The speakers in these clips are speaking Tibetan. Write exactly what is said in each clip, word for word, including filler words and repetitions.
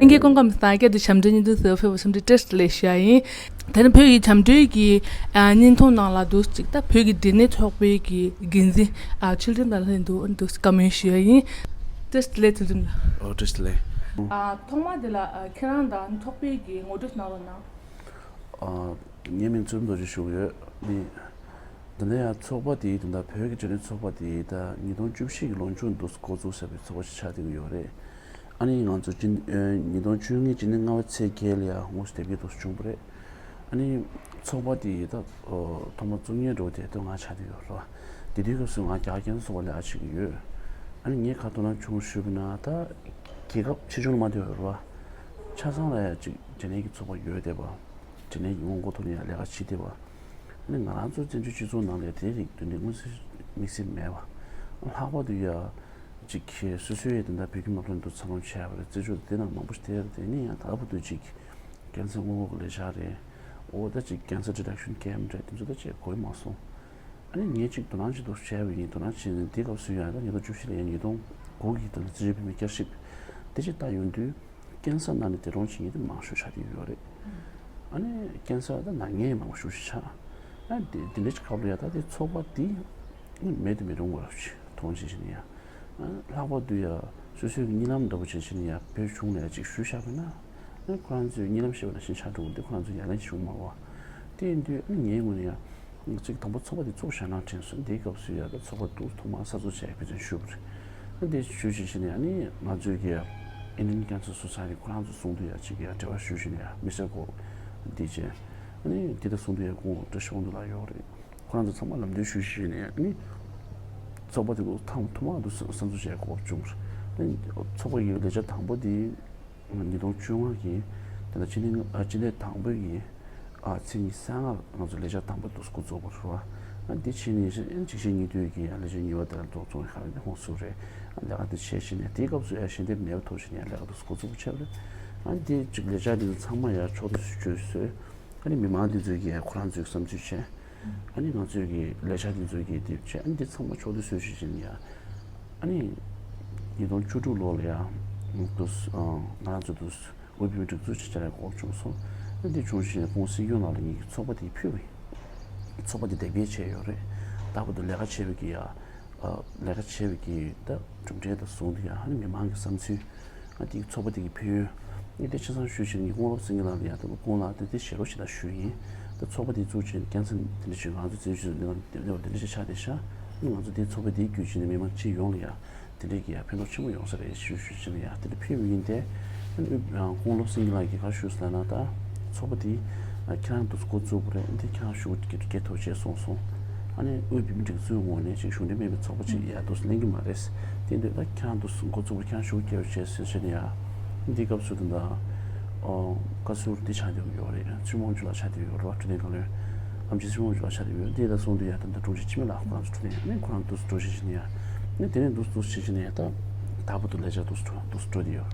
ལྷན་རྒྱས་སྐུ་ཁམས་བཟང་། སྐད་དུ་བྱམས་སྒྲོལ་བརྙན་ཐུང་ཟེར་བ་ཕེབས་པ་སོང་འདི་བཀྲ་ཤིས་བདེ་ལེགས་ཞུ་ཡ་ཡིན། དེ་ནི་བོད་ཀྱི་བྱམས་སྒྲོལ་གྱི་ཨ་བརྙན་ཐུང་ནང་ལ་འདུག་ཅིག་ད་བོད་ཀྱི་འབྲས་ནད་ཚོགས་པའི་གི་འགན་འཛིན་ཨ་ཚུལ་ཁྲིམས་དང་ལྷན་དུ་འདུག་བཀའ་མོལ་ཞུ་ཡ་ཡིན། བཀྲ་ཤིས་བདེ་ལེགས་ཚུལ་ཁྲིམས་ལགས། ཨོ་བཀྲ་ཤིས་བདེ་ལེགས། ཨ་ཐོག་མ་དེ་ལ་ཨ་ཁྱེད་རང་དང་ཚོགས་པའི་གི་ངོ་སྤྲོད་གནང་རོགས་གནང་། ཨ་ངའི་མིང་ཚུལ་ཁྲིམས་རྡོ་རྗེ་ཞུ་གི་ཡོད། ནི། འདི་ནས་ཡང་ཚོགས་པ་དེའི་དོན་དག་བོད་ཀྱི་འབྲས་ནད་ཚོགས་པ་དེའི་ད་ཉིས་སྟོང་བཅུ་བཞི་གི་ལོ་མཇུག་འདུག་འགོ་བཙུགས་ཟེར་བའི་ཚོགས་པ་ཞིག་ཆགས་བསྡད་ཀྱི་ཡོད་རེད། ཨ་ནི་ང་ཚོ་སྤྱི་ཨ་ཉིས་སྟོང་བཅུ་གཉིས་ཕྱི་ཟླ་ལྔ་པའི་ཚེས་བརྒྱད་ལ་ཡང་དངོས་སུ་དེབ་སྐྱེལ་འདུག་བྱུང་བ་རེད། ཨ་ནི་ཚོགས་པ་དེའི་ད་ཐོག་མ་བཙུགས་མཁན་འདྲ་བོ་དེ་དོན་ལྔ་ཆགས་བསྡད་ཡོད་རེད་བ། དེ་དུས་སྐབས་སུ་ང་རྒྱ་གར་རྒྱལ་ཚོགས་པ་ལས་ཀ་བྱེད་ཀྱི་ཡོད། ཨ་ནི་ངས་ག་དོ་སྣང་བྱུང་ཞུས་པ་ན་ད་རྒྱལ་ཁབ་ཆེ་ཆུང་ལ་མ་ལྟོས་པར་བ། ཆ་ཚང་ལ་ཡང་ཅིག་འབྲས་ནད་ཀྱི་ཚོགས་པ་ཡོད་བསྡད་པ། འབྲས་ནད་ཀྱི་སྔོན་འགོག་ཐོག་ནས་ཡང་ལས་ཀ་བྱེད་བསྡད་པ། ཨ་ནི་ང་རང་ཚོ་བཙན་བྱོལ་སྤྱི་ཚོགས་ནང་ལ་དེ་རིགས་དོན་འགྲིག་མངོན་གསལ་དམིགས་བསལ་མེད་པ། ལྷག་པར་དུ་ཡ། ཅིག་གིས་སོ་སོའི་དེ་འདྲ་བོད་ཁྱིམ་སློབ་གྲྭ་འདུག་འཚར་ལོངས་བྱས་པ་རེད། རྩེད་ཆོག་དེ་ནང་མང་པོ་ཞིག་བལྟས་རེད། དེ་ནས་ཡང་ད་བར་དུ་ཅིག་ཀན་སར་སྔོན་འགོག་གི་ལས་འཆར་རེད། འོ་ད་ཅིག་cancer detection camp རེད། དེ་ཚོ་ད་ཅིག་གོ་ཡི་མ་སོང་། ཨ་ནི་ངས་ཅིག་དོ་སྣང་བྱེད་འདུག་བྱས་པ་ཡིན། དོ་སྣང་བྱས་ནས་དེ་སྐབས་སུ་ཡང་ད་ཉིས་སྟོང་བཅུ་བཞི་ལ་ཡང་ཉིས་སྟོང་དགུ་གི་ད་ལྟ་རྩེད་ཆོག་བོད་མིའི་བསྐྱར་ཞིབ་དེ་ཅིག་ལྟ་ཡོང་དུས། ཀན་སར་ནང་ནས་འདས་གྲོངས་བྱེད་མཁན་དེ་མང་ཤོས་ཆགས་བསྡད་ཡོད་རེད། ཨ་ནི་ཀན་སར་ད་ན་མཁན་མང་ཤོས་ཤིག་ཆགས། ཨ་དེ་དེ་འདྲའི་སྐབས་ལ་ཡ་ད་དེ་ཚོགས་པ་དེ་མེད་དུ་མི་རུང་བ་ཞིག་མཐོང་བྱེད་བཞིན་ཡ། ཨ་ལྷག་པར་དུ་ཡ་སོ་སོའི་གཉིད་ལམ་འདྲ་པོ་བྱེད་བཞིན་ཡ་བོད་གཞུང་ནས་ཅིག་ཞུས་བཞག་པ་ན། ཨ་ཁོ་རང་ཚོས་གཉིད་ལམ་ཤེས་པ་ནང་བཞིན་ཆགས་འགྲོ་གི་འདུག་ཁོ་རང་ཚོས་ཡ་ལན་ཞིག་མ་རྒྱག་པ། དེ་ཡིན་དུས་ཨ་ངའི་ངོས་ནས་ཡ། གཅིག་དང་པོ་ཚོགས་པ་དེ་བཙུགས་བཞག་ན་དྲན་སོང་། དེའི་སྐབས་སུ་ཡ་ད་ཚོགས་པ་འདུག་ཐོག་མར་གསར་འཛུགས་བྱས་ཕན་ཚུན་ཞུས་པ་རེད། ཨ་འདི་ཞུས་བྱས་བྱས་ནས་ཨ་ནི་ང་ཚོའི་གི་Indian Cancer Society ཁོ་རང་ཚོ་ཚོགས་འདུ་ཡ་གཅིག་ཡ་འབྲེལ་བ་ཞུས་བྱས་ནས་ཡ་མི་སེར་སྐོར་འདི་བྱས། ཨ་ནི་འདི་ལྟར་ཚོགས་འདུ་ཡ་སྐུ་ངོ་བཀྲ་ཤིས་དབང་འདུས་ལགས་ཡོད་རེད། ཁོ་རང་ཚོ་ཚང་མ་ལམ་སྟོན་ཞུས་བྱས་ནས་ཨ་ནི་ཚོགས་པ་དེ་ཚོ་ཐེངས་ཐོག་མ་དུ་གསར་འཛུགས་བྱས་སྐོར་བྱུང་རེད། ཨ་ནི་ཚོགས་པ་ཡི་ལས་འཆར་དང་པོ་དེ། ཉིས་སྟོང་བཅོ་ལྔ་གི་ད་ལྟ་ཕྱི་ཟླ་ཕྱི་ཟླ་དང་པོའི་གི་ཚེས་ཉི་ཤུ་རྩ་ལྔ་ལ་ང་ཚོ་ལས་འཆར་དང་པོ་འདུག་འགོ་བཙུགས་པ་རེད་བ། ཨ་དེ་ཕྱི་ནས་ཨ་ཅིག་ཤེས་གཉིས་དུས་ཀྱི་ལས་འཆར་གཉིས་པ་དེ་ལ་འགོ་བཙུགས་ཁ་ལ་ཧོན་སུ་རེད། ལས་ཀ་དེ་བྱས་ཕྱི་ནས་དེའི་སྐབས་སུ་ཨ་ཞལ་འདེབས་མེད་པ་ཐོབ་ཕྱི་ནས་ལས་ཀ་དེ་འགོ་བཙུགས་པ་བྱས་པ་རེད། ཨ་དེ་ཅིག་ལས་འཆར་དེ་ཚོ་ཚང་མ་ཡར་ཕྱོགས་སུ་བཅོས་བཟོས། ཨ་ནི་མི་མང་དེ་ཚོས་ཀྱིས་ཁོ་རང་ཚོའི་བསམ་ཚུལ་བྱས། ཨ་ནི་ང་ཚོས་ཀྱི་ལས་འཆར་དེ་ཚོས་ཀྱི་དེ་བྱས། ཨ་ནི་དེ་ཚང་མ་ཕྱོགས་བསྡུས་བཟོས་ཤིག་བྱས་ནས་ཡ། ཨ་ནི་ཉིས་སྟོང་བཅུ་དྲུག་ལོ་ལ་ཡ། དུས་ང་རང་ཚོ་དུས་དབུས་བོད་མིའི་སྒྲིག་འཛུགས་ཆེད་བཅར་ཡ་སྐོར་བྱུང་སོང་། ཨ་ནི་དེ་བྱུང་ཞིག་ནས་སྐུ་ངོ་སྲིད་སྐྱོང་ལགས་ལ་ངེད་ཀྱི་ཚོགས་པ་དེ་ཕུལ་བས། ཚོགས་པ་དེ་དེབ་སྐྱེལ་བྱས་ཡོད་རེད། ད་བར་དུ་ལས་ཀ་བྱས་པའི་གི་ཡ། ལས་ཀ་བྱས་པའི་གི་ད་གྲུབ་འབྲས་དང་ཟུང་དུ་ཡང་ཨ་ནི་མི་མང་གི་བསམ་ཚུལ། ཨ་དེ་ཚོགས་པ་དེ་གི་ཕན་ཡོན། ཨ་དེ་ཆ་ཚང་ཞུས་བྱས་ངས་སྐུ་ངོ་བློ་བཟང་སེང་གེ་ལགས་ལ་ཡང་ད་སྐུ་ངོ་ལགས་དེ་དེ་ཞལ་ལོ་ཞིག་ལ་ཞུས་ཡིན། ད་ཚོགས་པ་དེ་བཙུགས་བྱས་ཀན་སར་དེ་འདྲ་བྱས་ང་ཚོ་བཙན་བྱོལ་ནང་དེ་འདྲ་དེ་འདྲ་ཞིག་ཆགས་བསྡད་ཤག་ཨ་ང་ཚོ་དེ་ཚོགས་པ་དེའི་བརྒྱུད་བྱས་ནས་མི་མང་སྤྱི་ཡོངས་ལ་ཡང་དེ་འདྲའི་གི་ཡང་ཕན་ཐོགས་ཆེན་པོ་ཡོང་ས་རེད་ཞུས་ཞུས་བྱས་ནས་ཡང་དེ་འདྲ་ཕན་ཡོན་ཡིན་ཏེ། ཨ་ནི་དབུས་ཨ་སྐུ་ངོ་བློ་བཟང་སེང་གེ་ལགས་ཀྱིས་ག་རེ་ཞུས་ཟེར་ན་ད། ཚོགས་པ་དེ་ཨ་ཁྱེད་རང་དུ་འགོ་བཙུགས་པ་རེད། འདི་ཁྱེད་རང་ཞུ་སྒོ་སྐྱེལ་ཐུབ་ཅེས་གསུངས་སོང་། ཨ་ནི་དབུས་བོད་མིའི་སྒྲིག་འཛུགས་ངོས་ནས་ཅིག་གཞུང་འབྲེལ་མེད་པའི་ཚོགས་པ་ཅིག་ཡར་དུ་གླེང་གི་མ་རེད། དེ་འདོད་ད་ཁྱེད་རང་དུ་འགོ་བཙུགས་པ་ཁྱེད་རང་ཞུ་སྒོ་སྐྱེལ་ཅེས་ཟེར་བྱས་ནས་ཡ། འདི་སྐབས་སུ་ད་ལྟ་ཨོ་བཀའ་ཟུར་འདི་ཆགས་བསྡད་ཡོད་རེད། ཚུལ་ཁྲིམས་དབང་ཕྱུག་ལགས་ཆགས་བསྡད་ཡོད་རེད་བ། འཕྲོད་བསྟེན་བཀའ་བློན། ཨེམ་ཆི་ཚུལ་ཁྲིམས་དབང་ཕྱུག་ལགས་ཆགས་བསྡད་ཡོད། འདི་ལ་སོང་དུས་ཡ་ད་ལྟ་དྲུང་ཆེ་འཆི་མེད་ལགས་ཁོ་རང་ཚོ་འཕྲོད་བསྟེན་ནས་ཁོ་རང་དུ་འགྲོ་བྱེད་བྱས་ནས་ཡ། ནི་དེ་ནས་འདུག་འདུག་བྱེད་བྱེད་ནས་ད་ད་བར་དུ་ལས་འཆར་འདུག་འགྲོ་འདུག་འགྲོ་དེ་ཡོད་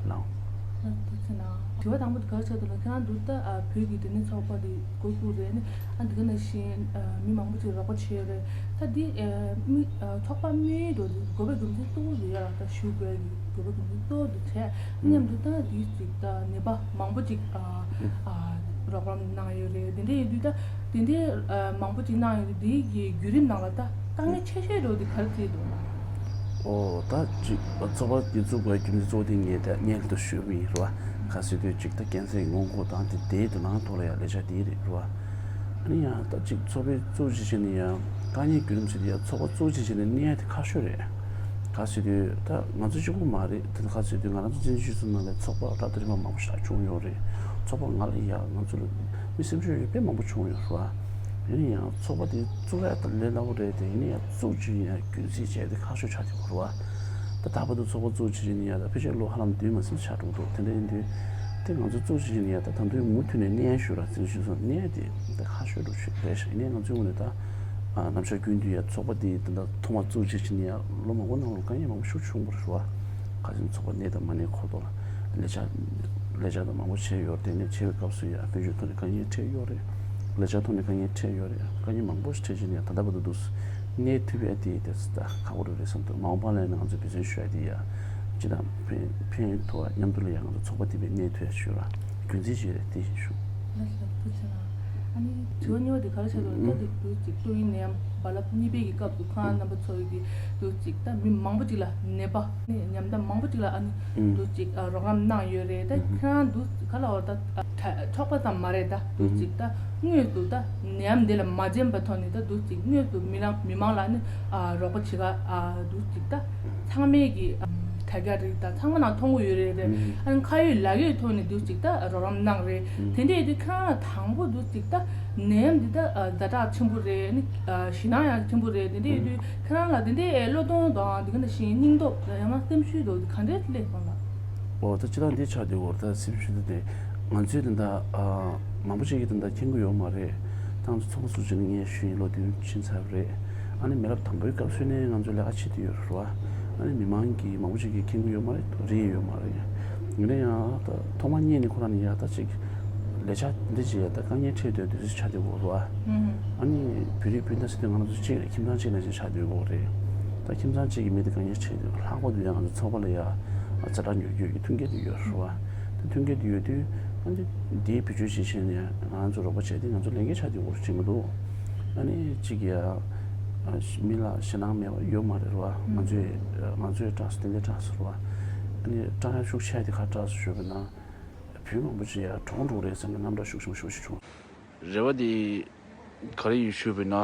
ལགས། ལགས་འདུག་ཟེར་ན། དྲི་བ་དང་པོ་དེ་ག་རེ་ཆགས་འདུག་ལ། ཁྱེད་རང་འདུག་ད་བོད་ཀྱི་འབྲས་ནད་ཚོགས་པ་དེ་འགོ་བཙུགས་རེད། ནི་ཨ་འདི་ག་ནང་བཞིན་མི་མང་པོ་ཅིག་རོགས་པ་བྱས་ཡོད་རེད། ད་འདི་མི་ཚོགས་པ་དམིགས་ཡུལ་འདྲ་བོ་དེ་དགོས་པའི་རྒྱུ་མཚན་གཙོ་བོ་དེ་ཡ་ད་ཞུ་དགོས་ཀྱི་དགོས་པའི་རྒྱུ་མཚན་གཙོ་བོ་དེ་བྱས། མཉམ་དུ་ད་འདི་ཅིག་ད་ནད་པ་མང་པོ་ཅིག་རོགས་རམ་གནང་ཡོད་རེད། དེ་འདྲ་ཡིན་དུས་ད། དེ་འདྲའི་མང་པོ་ཅིག་གནང་ཡོད་དུས་དེའི་གི་བརྒྱུད་རིམ་ནང་ལ་ད་དཀའ་ངལ་ཆེ་ཤོས་འདྲ་བོ་དེ་ག་རེ་བརྩིས་འདུག་ན། ཨོ་ད་ཅིག་ཚོགས་པ་དེ་བཙུགས་པའི་རྒྱུ་མཚན་གཙོ་བོ་དེ་ངས་ད་སྔོན་དུ་ཞུས་པ་ཡིན་རེད་བ། ག་ཟེར་དུས་ཅིག་ད་ཀན་སར་སྔོན་འགོག་དང་དེ་དེའི་དོ་སྣང་ཐོག་ལ་ཡང་ལས་འཆར་དེ་རེད་རེད་བ། ཨ་ནི་ཡང་ད་ཅིག་ཚོགས་པའི་བཙུགས་བྱས་བྱས་ནས་ཡང་དཀའ་ངལ་བརྒྱུད་རིམ་ཟེར་དུས་ཡང་ཚོགས་པ་བཙུགས་བྱས་བྱས་ནས་གནས་ཡ་དེ་ཁག་ཤོས་རེད། ག་ཟེར་དུས་ད་ང་ཚོ་གཅིག་པོ་མ་རེད། དེ་ག་ཟེར་དུས་ང་རང་ཚོ་བཙན་བྱོལ་སྤྱི་ཚོགས་ནང་ལ་ཚོགས་པ་རབ་དང་རིམ་པ་མང་པོ་ཞིག་བྱུང་ཡོད་རེད། ཚོགས་པ་ང་ལ་ཡ་ང་ཚོ་ལ་མི་སེམས་ཤུགས་ཡོད་དཔེ་མང་པོ་བྱུང་ཡོད་རེད་བ། ཡིན་ན་ཡང་ཚོགས་པ་དེ་བཙུགས་ཡ་ད་ལས་སླ་པོ་རེད་དེ། ཡིན་ན་ཡང་བཙུགས་རྗེས་ཡང་རྒྱུན་སྲིང་བྱས་ཏེ་ཁག་ཤོས་ཆགས་ཀྱི་ཡོད་རེད་བ། ད་ད་བར་དུ་ཚོགས་པ་བཙུགས་བྱས་ནས་ཡང་ད་ཕལ་ཆེར་ལོ་ཧ་ལམ་བདུན་མ་ཟིན་ཆགས་འགྲོ་འདུག་དེ་འདྲ་ཡིན་དུས་དེ་ང་ཚོ་བཙུགས་བྱས་ནས་ཡང་ད་ད་དུང་མུ་མཐུད་ནས་གནས་ཡ་ཞུ་ར་བཙན་བྱོལ་སོང་གནས་ཡ་དེ་ད་ཁག་ཤོས་འགྲོ་ཆོད་རེད་ཤག་ཡིན་ནའི་ང་ཚོའི་ངོས་ནས་ད་ནམ་ཞག་རྒྱུན་དུ་ཡང་ཚོགས་པ་དེ་ད་ད་ཐོག་མ་བཙུགས་བྱས་བྱས་ནས་ཡང་ལོ་མང་པོ་ནང་ལ་དཀའ་ངལ་མང་པོ་ཞིག་བྱུང་བ་རེད་བ། ཁ་སང་ཚོགས་པ་གནས་དང་མ་གནས་ཁོ་ཐོག་ལ་ལས་འཆར་ལས་འཆར་དང་མང་པོ་བྱས་ཡོད་རེད། དེ་ནས་བྱས་པའི་སྐབས་སུ་ཡང་དཔལ་འབྱོར་ཐོག་ནས་དཀའ་ངལ་འཕྲད་ཡོད་རེད། ལས་འཆར་ཐོག་ནས་དཀའ་ངལ་འཕྲད་ཡོད་རེད། དཀའ་ངལ་མང་པོ་ཞིག་འཕྲད་བྱས་ནས་ད་ལྟ་བར་དུ་འདུག་གནས་ཐུབ་ཡ་དེ་དེ་ད་ཁག་པོ་རེད་རེད་བསམ་འདུག་མ་འོངས་པ་ལ་ཡང་ང་ཚོས་འབད་བརྩོན་ཞུ་ཡ་དེ་ཡ་ ཅི་དང་ཕན་ཕན་ཐོགས་མཉམ་དུ་ལ་ཡང་ང་ཚོ་ཚོགས་པ་དེ་བས་གནས་ཐུབ་ཡ་ཞུ་ར་རྒྱུན་འཛིན་བྱེད་རེད་དེ་ཞུ། ལགས་སོ་ཐུགས་རྗེ་གནང་། ཨ་ནི་དྲི་བ་གཉིས་པ་དེ་ག་རེ་བྱས་འདུག་ད་དེ་དུས་གཅིག་ཏུ་ཡིན་ནའི་ཡང་རྦ་རླབས་གཉིས་པའི་གི་སྐབས་སུ་ཁོང་རྣམ་པ་ཚོ་གི་དུས་གཅིག་ད་མི་མང་པོ་ཅིག་ལ་ནད་པ་ནི་ཉམ་ཐག་མང་པོ་ཅིག་ལ་ཨ་ནི་དུས་གཅིག་རོགས་རམ་གནང་ཡོད་རེད། ད་ཁྱེད་རང་དུས་ག་ལ་བར་ད་འཕྲོག་པ་ཙམ་མ་རེད། ད་དུས་གཅིག་ད་དངོས་སུ་ད་ནད་ཡམས་འདི་ལ་མ་འཛེམས་པ་ཐོག་ནས་ད་དུས་གཅིག་དངོས་སུ་མི་ལ་མི་མང་ལ་ནི་རོགས་པ་བྱེད་ག་དུས་གཅིག་ད་ཚང་མས་གི་དྲ་རྒྱ་རིགས་དང་ཚང་མ་ནང་མཐོང་གི་ཡོད་རེད་རེད། ཨ་ནི་ཁ་ཡོད་ལག་ཡོད་ཐོག་ནས་དུས་གཅིག་ད་རོགས་རམ་གནང་རེད། དེ་འདྲས་དུས་ཁྱེད་རང་ལ་དང་པོ་དུས་གཅིག་ད་ནད་ཡམས་འདི་ད་ཛ་དྲག་ཆེན་པོ་རེད། ནི་ཞེད་སྣང་ཡང་ཆེན་པོ་རེད། དེ་འདྲས་ཡོད་དུས་ཁྱེད་རང་ལ་དེ་འདྲས་བློས་གཏོང་དང་དེ་ག་ནང་བཞིན་སྙིང་སྟོབས་ཡང་ན་སེམས་ཤུགས་དང་ག་འདྲས་སླེབས་སོང་ལ། འོ་ད་སྤྱིར་བཏང་འདི་ཆགས་དུས་འོ་ད་སེམས་ཤུགས་དེ་ང་ཚོས་དེ་འདྲ་མང་པོ་ཅིག་གིས་དེ་འདྲ་མཁྱེན་གྱི་ཡོད་མ་རེད། ད་ང་ཚོ་ཚོགས་པ་ཚུགས་ཕྱིན་ནས་ངས་ཞུས་ཡིན་ལོ་བདུན་ཕྱིན་ཚར་བ་རེད། ཨ་ནི་མི་རབས་དང་པོའི་སྐབས་སུ་ནས་ང་ཚོས་ལས་ཀ་བྱེད་ཀྱི་ཡོད་རེད་བ། ཨ་ནི་མི་མང་གིས་མང་པོ་ཅིག་གིས་མཁྱེན་གྱི་ཡོད་མ་རེད་རེད་ཡོད་མ་རེད། ཡིན་ན་ཡང་ད་ཐོག་མ་ཉིད་ནས་ཁོ་རང་ནས་ཡ་ད་ཅིག་ལས་འཆར་འདི་བྱེད་ཡ་ད་དཀའ་ངལ་འཕྲད་སྡོད་དུས་ཚོད་ཆགས་བསྡད་ཡོད་རེད་བ། ཨ་ནི་བོད་རིགས་སྤུན་ཟླ་ཟེར་དུས་ང་རང་ཚོ་གཅིག་རེད། ཁྱིམ་ཚང་གཅིག་ནང་བཞིན་ཆགས་བསྡད་ཡོད་རེད། ད་ཁྱིམ་ཚང་གཅིག་གི་མི་དེ་དཀའ་ངལ་འཕྲད་དུས་ལྷག་པར་དུ་ཡང་ང་ཚོ་ཚོགས་པ་ལ་ཡ་ཛ་དྲག་ཉོ་རྒྱུ་ཡོད་ཀྱི་མཐུན་རྐྱེན་དེ་ཡོད་རེད་བ། ད་མཐུན་རྐྱེན་དེ་ཡོད་དུས་ཨ་ནི་འདིའི་བེད་སྤྱོད་བྱེད་ཆེད་ནས་ང་ཚོ་རོགས་པ་བྱས་ཏེ་ང་ཚོ་ལས་འགན་ཆགས་དུས་འོར་བྱེད་མི་འདུག་ཨ་ནི་གཅིག་ཡ་མི་ལ་ཞེད་སྣང་མེད་པ་ཡོད་མ་རེད་བ། ང་ཚོས་ང་ཚོའི་གྲངས་སུ་ཏན་ཏན་གྲངས་སུ་རེད་བ། ཨ་ནི་སྐྲག་ཡ་ཤུགས་ཆེ་དེ་ག་སྐྲག་སུ་ཞུས་པ་ན། བོད་མང་པོ་ཅིག་ཡ་གྲོངས་འགྲོ་རེད་བསམ་པའི་རྣམ་གྲངས་ཤུགས་ཆེན་པོ་ཤུགས་ཆེ་བྱུང་། རེ་བ་དེ་ག་རེ་ཡིན་ཞུས་པ་ན།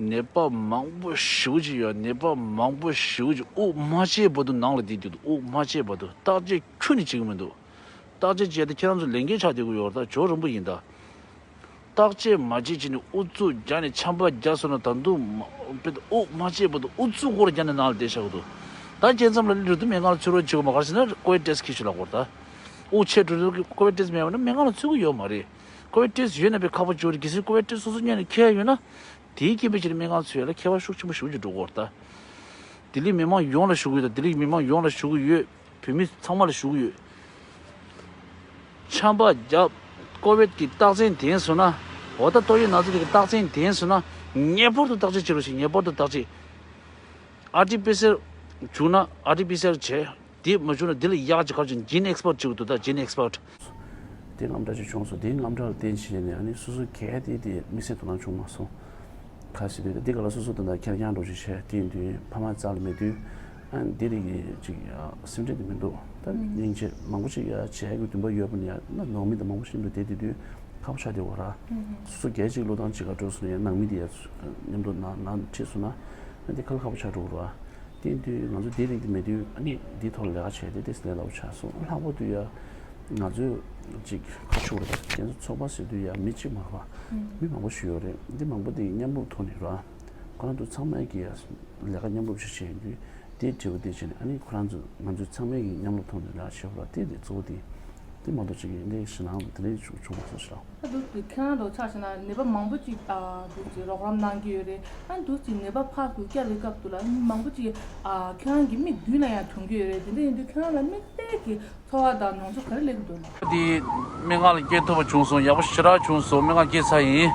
ནད་པ་མང་པོ་ཞེ་པོ་ཅིག་ཡོད། ནད་པ་མང་པོ་ཞེ་པོ་ཅིག་དབུགས་མ་ཆད་བར་དུ་ནང་ལ་བསྡད་ཀྱི་འདུག་དབུགས་མ་ཆད་བར་དུ་བརྟག་དཔྱད་ཁྱོན་ནས་བྱེད་ཀྱི་མི་འདུག་བརྟག་དཔྱད་བྱས་ཏེ་ཁྱེད་རང་ཚོ་ལས་འགན་ཆགས་བསྡད་ཀྱི་ཡོད་རེད། ད་ཇོ་རིན་པོ་ཡིན་ད། བརྟག་དཔྱད་མ་བྱེད་ཅིག་ནས་ཨུ་ཚུགས་རྒྱག་ནས་ཆམ་པ་རྒྱག་སོང་ན་ད་དུང་དབུགས་མ་ཆད་བར་དུ་ཨུ་ཚུགས་སྐོར་རྒྱག་ནས་ནང་ལ་བསྡད་བཞག་གི་འདུག་ད་རྒྱལ་མཚམས་ལ་སླེབས་དུས་སྨན་ཁང་ལ་ཚུད་རོགས་བྱེད་དགོས་མ་ག་རེ་ཟེར་ན་ཀོ་བིད་ཊེ་སི་ཊི་འཁྱེར་ཤོག་ལབ་དགོས་རེད་ད། དབུགས་ཆད་འགྲོ་དུས་ཀོ་བིད་ཊེ་སི་ཊི་མེད་པ་ན་སྨན་ཁང་ལ་ཚུད་ཀྱི་ཡོད་མ་རེད། ཀོ་བིད་ཊེ་སི་ཊི་ཡོད་ན་དཔེ་ཁག་པོ་ཅིག་རེད། གལ་སྲིད་ཀོ་བིད་ཊེ་སི་ཊི་སོ་སོ་ཉར་ནས་འཁྱེར་ཡ་ཡོད་ན། དེའི་རྐྱེན་པས་ཕྱིར་སྨན་ཁང་ཚུད་ཡ་ལ་ཁྱད་པར་ཤུགས་ཆེན་པོ་ཞེ་པོ་ཅིག་འགྲོ་གི་ཡོད་རེད་ད། ལྡི་ལི་མི་མང་ཡོངས་ལ་ཞུ་གི་ཡོད་ད། ལྡི་ལི་མི་མང་ཡོངས་ལ་ཞུ་གི་ཡོད། བོད་མི་ཚང་མ་ལ་ཞུ་གི་ཡོད། ཆམ་པ་བརྒྱབ། ཀོ་བིད་ཀྱི་རྟགས་མཚན་ལྡན་སོང་ན། འོ་ད་ཏོག་དབྱིབས་ན་ཚ་དེ་གི་རྟགས་མཚན་ལྡན་སོང་ན། ངེས་པར་དུ་བརྟག་དཔྱད་བྱེད་རོགས་ཞེས། ངེས་པར་དུ་བརྟག་དཔྱད། ཨར་ཊི་པི་སི་ཨར་བྱུང་ན་ཨར་ཊི་པི་སི་ཨར་བྱས། དེ་མ་བྱུང་ན་དེ་ལ་ཡག་ཅིག་ག་རེ་བྱུང་ཇིན་ཨེགས་པར་ཊི་བྱེད་དགོས་འདུག་ད་ཇིན་ཨེགས་པར་ཊི། དེ་དངངས་སྐྲག་ཅིག་བྱུང་སོང་། དེའི་དངངས་སྐྲག་ལ་བརྟེན་བྱས་ནས་ཨ་ནི་སོ་སོ་གས་དེ་དེ་དམིགས་བསལ་དོ་སྣང་བྱུང་མ་སོང་། ག་ཟེར་དུས་དེ་ག་ལ་སོ་སོ་དེ་འདྲ་ཁེར་རྐྱང་འགྲོ་ཅིག་བྱས་དེ་ཡིན་དུས་ཕ་མ་རྩ་ལ་མེད་དུས་ཨ་ནི་དེ་རིགས་ཀྱི་ཅིག་སེམས་ཁྲལ་དེ་མི་འདུག་ད་སྙིང་རྗེ་མང་པོ་ཅིག་ཡ་བྱས་ཀྱི་འདུན་པ་ཡོད་པ་ནི་ཡ་ན་ནང་མི་དང་མང་པོ་ཞིག་མཉམ་དུ་བསྡད་དེ་དུས་ཁག་པོ་ཆགས་བསྡད་ཡོད་ར། སོ་སོ་གས་ཅིག་བློས་བཏང་བྱེད་ག་འགྲོ་སོང་ན་ཡ་ནང་མི་དེ་ཡ་མཉམ་དུ་ན་ན་ཁྲིད་སོང་ན་ཨ་དེ་ཁ་ལ་ཁག་པོ་ཆགས་འགྲོ་གི་ར། དེ་ཡིན་དུས་ང་ཚོ་དེ་རིགས་དེ་མེད་དུས་ཨ་ནི་འདིའི་ཐོག་ལ་ལས་ཀ་བྱས་ཏེ་དེ་ལས་སླ་པོ་ཆགས་སོང་། ལྷག་པར་དུ་ཡ་ང་ཚོས་ཅིག་ཁ་ཕྱོགས་རེད། རྒན་གསོ་ཚོགས་པ་ཟེར་དུས་ཡ་མི་གཅིག་མ་རེད་བ། མི་མང་པོ་ཞིག་ཡོད་རེད། འདི་མང་པོ་དེ་མཉམ་རུབ་ཐོག་ནས་ར། ཁོ་རང་ཚོ་ཚང་མས་ཀྱི་ཡ་ལས་ཀ་མཉམ་རུབ་ཞིག་བྱས་ཡིན་དུས་དེའི་འབྲས་བུ་དེ་བྱས་ནས་ཨ་ནི་ཁོ་རང་ཚོ་ང་ཚོས་ཚང་མས་ཀྱི་མཉམ་རུབ་ཐོག་ནས་ལས་ཀ་བྱེད་དགོས་ར། དེ་དེ་གཙོ་བོ་དེ་དེ་མ་གཏོགས་ཅིག་འདི་ཞེད་སྣང་དེ་འདྲ་བྱུང་མ་སོང་ཞེས་ར། ཨ་འདུག་སེ་ཁྱེད་རང་ལ་ཆ་བཞག་ན་ནད་པ་མང་པོ་ཅིག་ཨ་འདུག་སེ་རོགས་རམ་གནང་གི་ཡོད་རེད། ཨ་འདུག་སེ་ནད་པ་ཕར་ཚུར་བསྐྱལ་བའི་སྐབས་སུ་ལ་མི་མང་པོ་ཅིག་ཨ་ཁྱེད་རང་གི་མིག་མདུན་ལ་ཡང་གྲོངས་ཀྱི་ཡོད་རེད། དེ་འདྲ་ཡིན་དུས་ཁྱེད་རང་ལ་དམིགས་བསལ་གྱི་ཚོར་བ་དང་མྱོང་ཚོར་ག་རེ་སླེབས་ཀྱི་འདུག་ལགས། འདི་སྨན་ཁང་ལ་སྐྱེལ་ཐུབ་པ་བྱུང་སོང་། ཡག་པོ་ཞེ་དྲག་བྱུང་སོང་། སྨན་ཁང་སྐྱེལ་ཚར་ཡིན།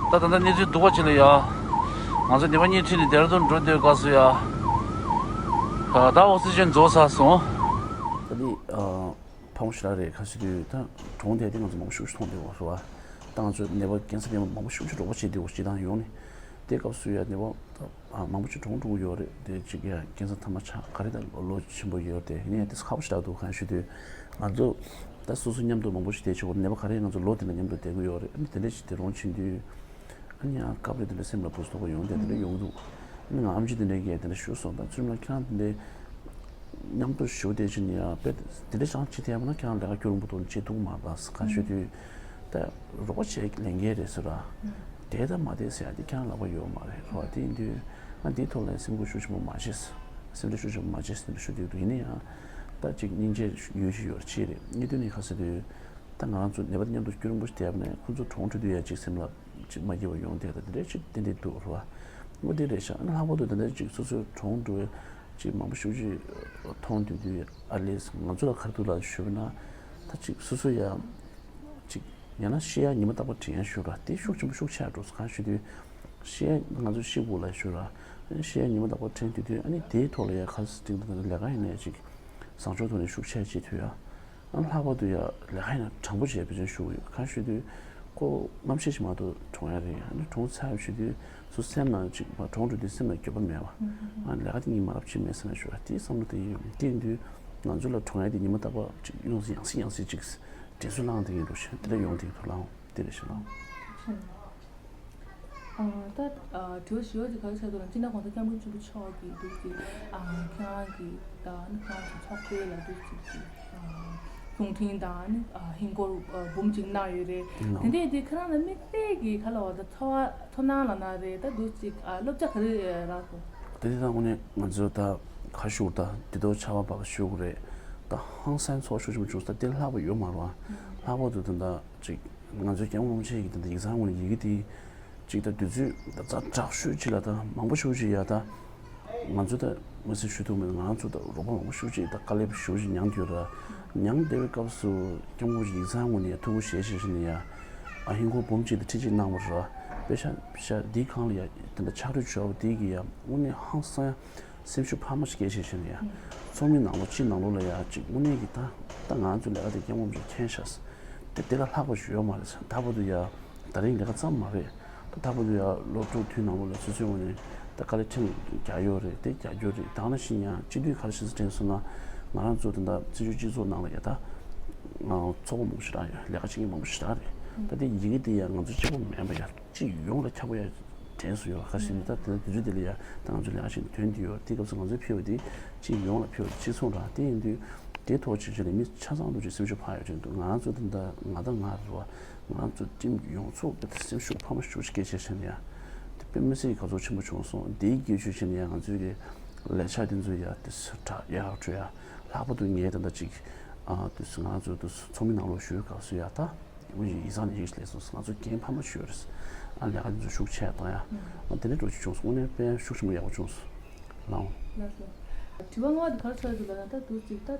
ད་ད་ལྟ་གནས་ཚུལ་སྡུག་པ་ཅིག་ལ་ཡ། ང་ཚོ་ནད་པ་གཉིས་ཁྲིད་ནས་ལྡེ་ར་ལྡུན་འགྲོ་སྡོད་སྐབས་སུ་ཡ། ད་ད་ཨོག་སི་ཇན་རྫོགས་ཚར་སོང་། ད་འདི་ཨ། ཕངས་པོ་ཞེ་དྲག་རེད། ག་ཟེར་དུས་ད་གྲོངས་བསྡད་དེ་ང་ཚོ་མང་པོ་ཤུགས་ཆེ་མཐོང་བསྡད་ཡོད་རེད་བ། ད་ང་ཚོ་ནད་པ་ཀན་སར་ནད་པ་མང་པོ་ཤུགས་ཆེ་འགྲོ་བ་བྱས་བསྡད་ཡོད་སྤྱིར་བཏང་ཡོངས་ནས། དེ་སྐབས་སུ་ཡ་ནད་པ་ད་མང་པོ་ཅིག་གྲོངས་འགྲོ་གི་ཡོད་རེད། དེ་གཅིག་ཡ་ཀན་སར་ཐ་མ་ཆགས་ག་རེ་ད་ལོ་ཆེན་པོ་ཡོད་རེད། དེ་ཡིན་ཡང་དེ་ཁག་པོ་ཞེ་དྲག་འདུག་གང་ཞུ་དུས་ང་ཚོ་ད་སོ་སོ་མཉམ་དུ་མང་པོ་ཞིག་བསྡད་ཆོག་གི་རེད། ནད་པ་ག་རེ་ང་ཚོ་ལོ་དེ་འདྲ་མཉམ་དུ་བསྡད་གི་ཡོད་རེད། ཨ་ནི་དེ་འདྲ་ཞིག་དེ་རུང་ཕྱིན་དུས། ཨ་ནི་ཡང་སྐབས་རེ་དེ་འདྲ་སེམས་ལ་འབུ་སོགས་པ་ཡོང་དེ་དེ་འདྲ་ཡོང་འདུག་ཨ་ནི་ང་ཨམ་ཆི་དེ་འདྲ་གིས་དེ་འདྲ་ཞུ་སོང་། ད་ཚུལ་ལ་ཁྱེད་རང་དེ་འདྲའི་མཉམ་དུ་ཞུ་བསྡད་ཕྱིན་ཡང་དཔེ་དེ་འདྲ་ཅང་བྱེད་ཐུབ་ཡ་མེད་ན་ཁྱེད་རང་ལས་ཀ་སྐྱོ་རུང་པོ་དོན་བྱེད་ཐུབ་མ་རེད་ག་ཞུ་དུས། ད་རོགས་པ་བྱེད་ལས་འགན་རེད་ཟེར་ར། དེ་ད་མ་བསྡད་ཟེར་ཡ་དེ་ཁྱེད་རང་ལག་པ་ཡོད་མ་རེད་རོ། དེ་ཡིན་དུས་ང་འདིའི་ཐོག་ལ་སེམས་ཁུར་ཤུགས་ཆེན་པོ་མ་བྱེད། སེམས་ཁྲལ་ཤུགས་ཆེན་པོ་མ་བྱེད་ཟེར་ནས་ཞུ་བསྡད་འདུག་ཡིན་ན་ཡང་ད་ཅིག་སྙིང་རྗེ་ཡོད་ཞིག་ཡོད་ཅི་རེད། གཉིས་དོན་ནི་ག་ཟེར་དུས། ད་ང་རང་ཚོ་ནད་པ་དེ་མཉམ་དུ་སྐྱོ་རུང་པོ་ཞིག་བསྡད་པ་ནས་ཁོང་ཚོ་གྲོངས་འགྲོ་དུས་ཡ་ཅིག་སེམས་ལ་ཅིག་མ་སྐྱིད་པ་ཡོང་བསྡད་ད་དེ་འདྲའི་ཅིག་ཏན་ཏན་འདུག་རེད་བ། འོ་དེ་རེད་ཤག་ཨ་ནི་ལྷག་པར་དུ་དེ་འདྲ་ཅིག་སོ་སོའི་གྲོངས་འགྲོ་བའི་ཅིག་མང་པོ་ཞེ་པོ་ཅིག་མཐོང་དུས་དུས་ཨ་ལེས་ང་ཚོ་ལ་ག་རེ་འདུག་ལ་ཞུས་པ་ན། ད་ཅིག་སོ་སོ་ཡ་ཅིག་ཡང་ན་ཤི་ཡ་ཉི་མ་རྟག་པར་དྲན་ཡ་ཞུ་ར་དེ་ཤུགས་ཆེན་པོ་ཤུགས་ཆེ་འགྲོ་སོང་། གང་ཞུ་དུས། གཞས་ང་ཚོ་ཤི་བོ་ལ་ཞུ་ར། གཞས་ཉི་མ་རྟག་པར་འཐེན་དུས་དུས་ཨ་ནི་དེའི་ཐོག་ལ་ཡ་ཁ་སིག་ཏིག་ཏག་ལས་ཀ་ཡིན་ནའི་ཅིག་བཟང་ཕྱོགས་ཐོག་ནས་ཤུགས་ཆེ་བྱེད་ཐུབ་ཡ། ཨ་ལྷག་པར་དུ་ཡ་ལས་ཀ་ཡིན་ན་དྲང་པོ་བྱས་བེད་སྤྱོད་ཞུ་གི་ཡོད། གང་ཞུ་དུས་ཁོ་རྔམ་ཤེས་ཤིག་མ་གཏོགས་གྲོངས་ཡ་རེད། ཨ་ནི་གྲོངས་ཚར་ཞུ་དུས་སུ་སེམས་ནང་ཅིག་མ་གྲོངས་འགྲོ་དུས་སེམས་ལ་འགྱོད་པ་མེད་པ། ཨ་ལས་ཀ་དེ་ངས་མ་རབས་བྱེད་མེད་ཟེར་ན་ཞུ་ར། དེའི་བསམ་བློ་དེ་ཡིན་ཡོད། དེ་ཡིན་དུས་ང་ཚོ་ལ་གྲོངས་ཡ་དེ་ཉི་མ་རྟག་པར་ཅིག་ཡོང་སྲིད་ཡང་སྲིད་ཡང་སྲིད་ཅིག་དྲན་གསོ་བསླངས་དེ་ཡིན་འགྲོ་ཞེས་དེ་འདྲ་ཡོང་དེ་ཡིན་འདུག་ལགས། དེ་རེད་ཤག་ལགས། ཨ་ད་ཨ་དྲི་བ་ཞི་བ་དེ་ག་རེ་ཆགས་འདུག་ལ། སྤྱི་ནོར་༸གོང་ས་༸སྐྱབས་མགོན་ཆེན་པོ་མཆོག་གིས་འདུག་ཅིག་ཨ་ཁྱེད་རང་གི་ད་ནི་ཁྱེད་རང་གི་ཚོགས་པའི་ལ་འདུག་ཅིག་ཅིག་ཨ་གསུང་འཕྲིན་དང་ནི་ཨ་ཧིན་སྒོར་ཨ་འབུམ་གཅིག་གནང་ཡོད་རེད། ལགས། དེ་འདྲས་དེ་ཁྱེད་རང་ལ་དམིགས་བསལ་གྱི་ག་ལ་བ་ད་ཚོར་བ་ཚོར་སྣང་ལབ་ན་རེད། ད་འདུག་ཅིག་ཨ་བསླབ་བྱ་ག་རེ་རག་སོང་། དེ་དེ་དང་དངོས་གནས་ང་ཚོ་ད་ཁ་ཤུགས་ད་དེ་ཐོག་ཆར་པ་བབས་ཤུགས་རེད། ད་ཧང་སང་ཚོར་ཤུགས་ཆེན་པོ་བྱུང་སོང་། ད་དེ་ལྷག་པ་ཡོད་མ་རེད་བ། ལྷག་པར་དུ་ད་ད་ཅིག་ང་ཚོའི་སྐྱབས་མགོན་རིན་པོ་ཆེ་གི་དེ་འདྲ་ཡིག་ཚང་ངོས་ནས་ཡི་གེ་དེ་ཅིག་ད་དུས་ཚོད་ད་ཛ་དྲག་ཤོས་ཅིག་ལ་ད་མང་པོ་ཤོས་ཅིག་ཡ་ད་ང་ཚོ་ད་མི་སེར་ཞུ་ཐུབ་མེད། ང་ཚོ་ད་རོགས་པ་མང་པོ་ཤོས་ཅིག་ད་དཀའ་ལས་ཤོས་ཅིག་མྱངས་ཡོད་ར། མྱངས་བསྡད་པའི་སྐབས་སུ་སྐྱབས་མགོན་རིན་པོ་ཆེ་ཡིག་ཚང་ངོས་ནས་ཡ་ཐུགས་ཁུར་བཞེས་བཞེས་བཞིན་ཡ་ཨ་ཧིན་སྒོར་འབུམ་གཅིག་དང་ཁྲི་གཅིག་གནང་བ་ར། དཔེ་ཤ་ཤ་འདིའི་སྒང་ལ་ཡ་ད་ད་ཕྱག་རོགས་ཞུ་བ་དེ་གི་ཡ་དངོས་གནས་ཧང་སང་ཡ། སེམས་ཤུགས་འཕར་མ་ཞིག་སྐྱེད་བྱེད་བཞིན་ཡ། ཚོགས་མི་ནང་ལོགས་སྤྱི་ནང་ལོགས་ལ་ཡ་ཅིག་དངོས་གནས་ཀྱི་ད་ད་ང་ཚོའི་ལས་ཀ་དེ་སྐྱབས་མགོན་རིན་པོ་ཆེས་མཁྱེན་ཤག་དེ་དེ་ལ་ལྷག་པ་ཞིག་ཡོད་མ་རེད། ད་བར་དུ་ཡ་ད་རིང་ལས་ཀ་ཙམ་མ་རེད། ད་ད་བར་དུ་ཡ་སློབ་ཕྲུག་དུས་ནང་ལོགས་ལ་སོ་སོའི་ངོས་ནས་ད་དཀའ་ལས་ཁྲིམས་རྒྱག་ཡོད་རེད། དེ་རྒྱག་རྒྱུ་རེད། ད་ནང་བཞིན་ཡང་སྤྱི་འཐུས་ག་རེ་ཞིག་དྲན་སོང་ན་ང་རང་ཚོ་ད་ད་བཙན་བྱོལ་སྤྱི་ཚོགས་ནང་ལ་ཡ་ད་ཚོགས་པ་མང་པོ་ཞེ་དྲག་ཡོད། ལས་ཀ་བྱེད་མཁན་མང་པོ་ཞེ་དྲག་རེད། ད་དེ་ཡི་གེ་དེ་ཡ་ང་ཚོ་གཅིག་པོ་མིན་པ་ཡ། སྤྱི་ཡོངས་ལ་ཁྱབ་པ་ཡ་དྲན་སོང་ཡོད། ཁ་ཤས་ནི་ད་དེ་ཚོ་དུས་ཚོད་དེ་ལ་ཡ་ད་ང་ཚོ་ལས་ཀ་བྱེད་དོན་དེ་ཡོད། དེ་སྐབས་སུ་ང་ཚོས་ཕུལ་བ་དེ་སྤྱི་ཡོངས་ལ་ཕུལ་བ་དེ་གཅིག་མཚུངས་ར། དེ་ཡིན་དུས་དེ་ཐོག་ཆེ་ཆེ་ནས་མི་ཆ་ཚང་འདུ་བྱེད་སེམས་ཤུགས་འཕར་ཡོད་ཅན་འདུག་ང་ཚོ་དེ་འདྲ་ང་དང་ང་རེད་བ། ང་ཚོ་ཊིམ་ཡོངས་རྫོགས་དེ་སེམས་ཤུགས་འཕར་མ་ཤུགས་ཆེ་སྐྱེད་བྱེད་བཞིན་ཡ། དེ་དཔེ་མི་སྲིད་དགའ་ཚོར་ཆེན་པོ་བྱུང་སོང་། དེའི་རྒྱུ་ཆོས་ཆེ་ནས་ཡ་ང་ཚོའི་གི་ལས་འཆར་དེ་ཚོ་ཡ་དེ་སུ་དྲག་ཡག་འགྲོ་ཡ། ལྷག་པར་དུ་ངས་ད་ལྟ་ཅིག་ཨ་དེ་ང་ཚོ་དེ་ཚོགས་མི་ནང་ལོགས་ཞུགས་སྐབས་སུ་ཡ་ད། ཡིག་ཚང་ནས་ཡིག་ལས་སོང་། ང་ཚོ་འགན་འཕར་མ་ཞུས་རེད། ཨ་ལས་ཀ་འདི་ཚོ་ཤུགས་ཆེ་བཏང་ཡ། ཨ་དེ་འདྲའི་འགྲོ་རྒྱུ་བྱུང་སོང་། དངོས་གནས་དཔེ་ཤུགས་ཆེན་པོ་ཡག་པོ་བྱུང་སོང་། ལགས། ལགས་སོ། དྲི་བ་ལྔ་པ་དེ་ག་རེ་ཆགས་ཀྱི་འདུག་ལབ་ན། ད་འདུག་ཅིག་ད་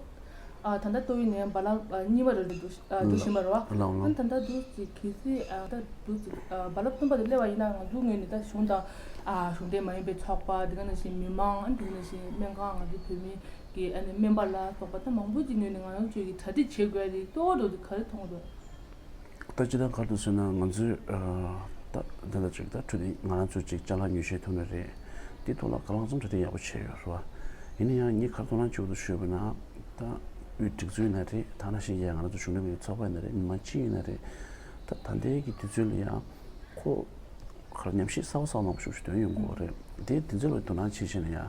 ཨ་ད་ལྟ་ཏོག་དབྱིབས་ནད་ཡམས་རྦ་རླབས་ཨ་གཉིས་པ་རེད་འདུག་ཨ་འདུག་བཞིན་པ་རེད་བ། ལགས་ལགས། ཨ་ད་ལྟ་འདུག་ཅིག་གལ་སྲིད་ཨ་ད་འདུག་ཅིག་ཨ་རྦ་རླབས་གསུམ་པ་དེ་སླེབས་པ་ཡིན་ན། ང་ཚོའི་ངོས་ནས་ད་གཞུང་དང་ཨ་གཞུང་འབྲེལ་མ་ཡིན་པའི་ཚོགས་པ། དེ་ག་ནང་བཞིན་མི་མང་། ཨ་དེ་ག་ནང་བཞིན་སྨན་ཁང་། ང་ཚོའི་བོད་མི་གི་ཨ་ནི་སྨན་པ་ལ་སོགས་པ་ད་མང་པོ་ཅིག་ངོས་ནས་ང་རང་ཚོའི་གི་གྲ་སྒྲིག་བྱེད་དགོས་ཡ་དེ་གཙོ་བོ་འགྲོ་དེ་ག་རེ་མཐོང་གི་འདུག་ད་ཅི་ལྟར་ག་རེ་འདུག་ཟེར་ན། ང་ཚོས་ཨ་ད་འདི་ལ་ཅིག་ད་འཕྲོད་བསྟེན་ང་རང་ཚོས་ཅིག་ཅ་ལག་ཉོ་ཆས་ཐོན་ནི་རེད། དེ་ཐོག་ལ་གང་ལ་གང་འཚམ་འཕྲོད་བསྟེན་ཡག་པོ་བྱས་ཡོད་རེད་བ། ཡིན་ན་ཡང་ངས་ག་རེ་དོ་སྣང་བྱེད་དགོས་འདུག་ཞུས་པ་ན། ད་དབུས་སྒྲིག་འཛུགས་ཡིན་ན་རེད། ད་ནང་བཞིན་ཡང་ང་རང་ཚོ་གཞུང་འབྲེལ་མིན་པའི་ཚོགས་པ་ཡིན་ན་རེད། མི་མང་སྤྱི་ཡིན་ན་རེད། ད་ད་ལྟའི་གི་དུས་ཚོད་ལ་ཡང་ཁོ་ག་རེ་ཉམས་ཞིབ་གསར་པ་གསར་པ་མང་པོ་ཤུགས་ཤུགས་ཐོན་ཡོང་གི་ཡོད་རེད། དེ་དེ་ཚོ་ལ་དོ་སྣང་བྱེད་བྱས་ན་ཡང་།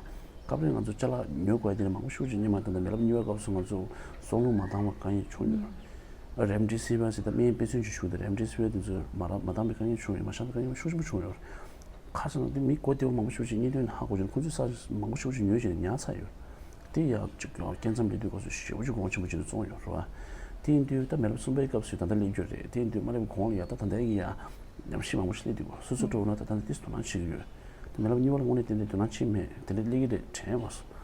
སྐབས་རེ་ང་ཚོ་ཅ་ལག་ཉོ་དགོས་དེ་ནས་མང་པོ་ཤུགས་ཆེ་ཉོས་མ། ད་ལྟ་མི་རབས་གཉིས་པའི་སྐབས་སུ་ང་ཚོ་སྲོག་རླུང་མ་འདང་བ་དཀའ་ངལ་བྱུང་ཡོད། རེམ་ཌི་སི་ཝི་ཟེར་ད་སྨན་དཔེ་མཚོན་ཅིག་ཞུ། དེ་རེམ་ཌི་སི་ཝི་དེ་ཚོ་མ་ར་མ་འདང་བའི་དཀའ་ངལ་བྱུང་ཡོད། མ་ཤ་ད་དཀའ་ངལ་ཤུགས་ཆེན་པོ་བྱུང་ཡོད། ཁ་སང་དེ་མི་མགོ་བདེ་བོ་མང་པོ་ཤུགས་ཆེ་གཉེན་སྟོན་ཧ་གོ་ཅན་ཁོང་ཚོས་ས་མང་པོ་ཤུགས་ཆེ་ཉོས་བྱས་ཉར་ཚར་ཡོད། དེ་ཡང་ཅིག་སྐྱེ་མཚམས་སླེབས་དུས་སྐབས་སུ་ཞེ་པོ་ཅིག་གོང་ཆེན་པོ་ཅིག་ཏུ་བཙོང་ཡོད་རེད་བ། དེ་ཡིན་དུས་ད་མི་རབས་གསུམ་པའི་སྐབས་སུ་ད་ལྟ་སླེབས་རྒྱུ་རེད། དེ་ཡིན་དུས་མ་སླེབས་གོང་ལ་ཡ་ད་ད་ལྟའི་གི་ཡ་ཉམས་ཞིབ་མང་པོ་ཞིག་སླེབས་འདུག་སོ་སོ་སྤྲོ་བོ་ན་ད་ད་ལྟ་ཏིས་དོ་སྣང་བྱེད་ཀྱི་ཡོད། ད་མི་རབས་གཉིས་པ་ལ་དངོས་གནས་ཏན་ཏན་དོ་སྣང་བྱེད་མེད། དེ་འདྲ་སླེབས་ཀྱི་རེད་དྲན་མ་སོང་།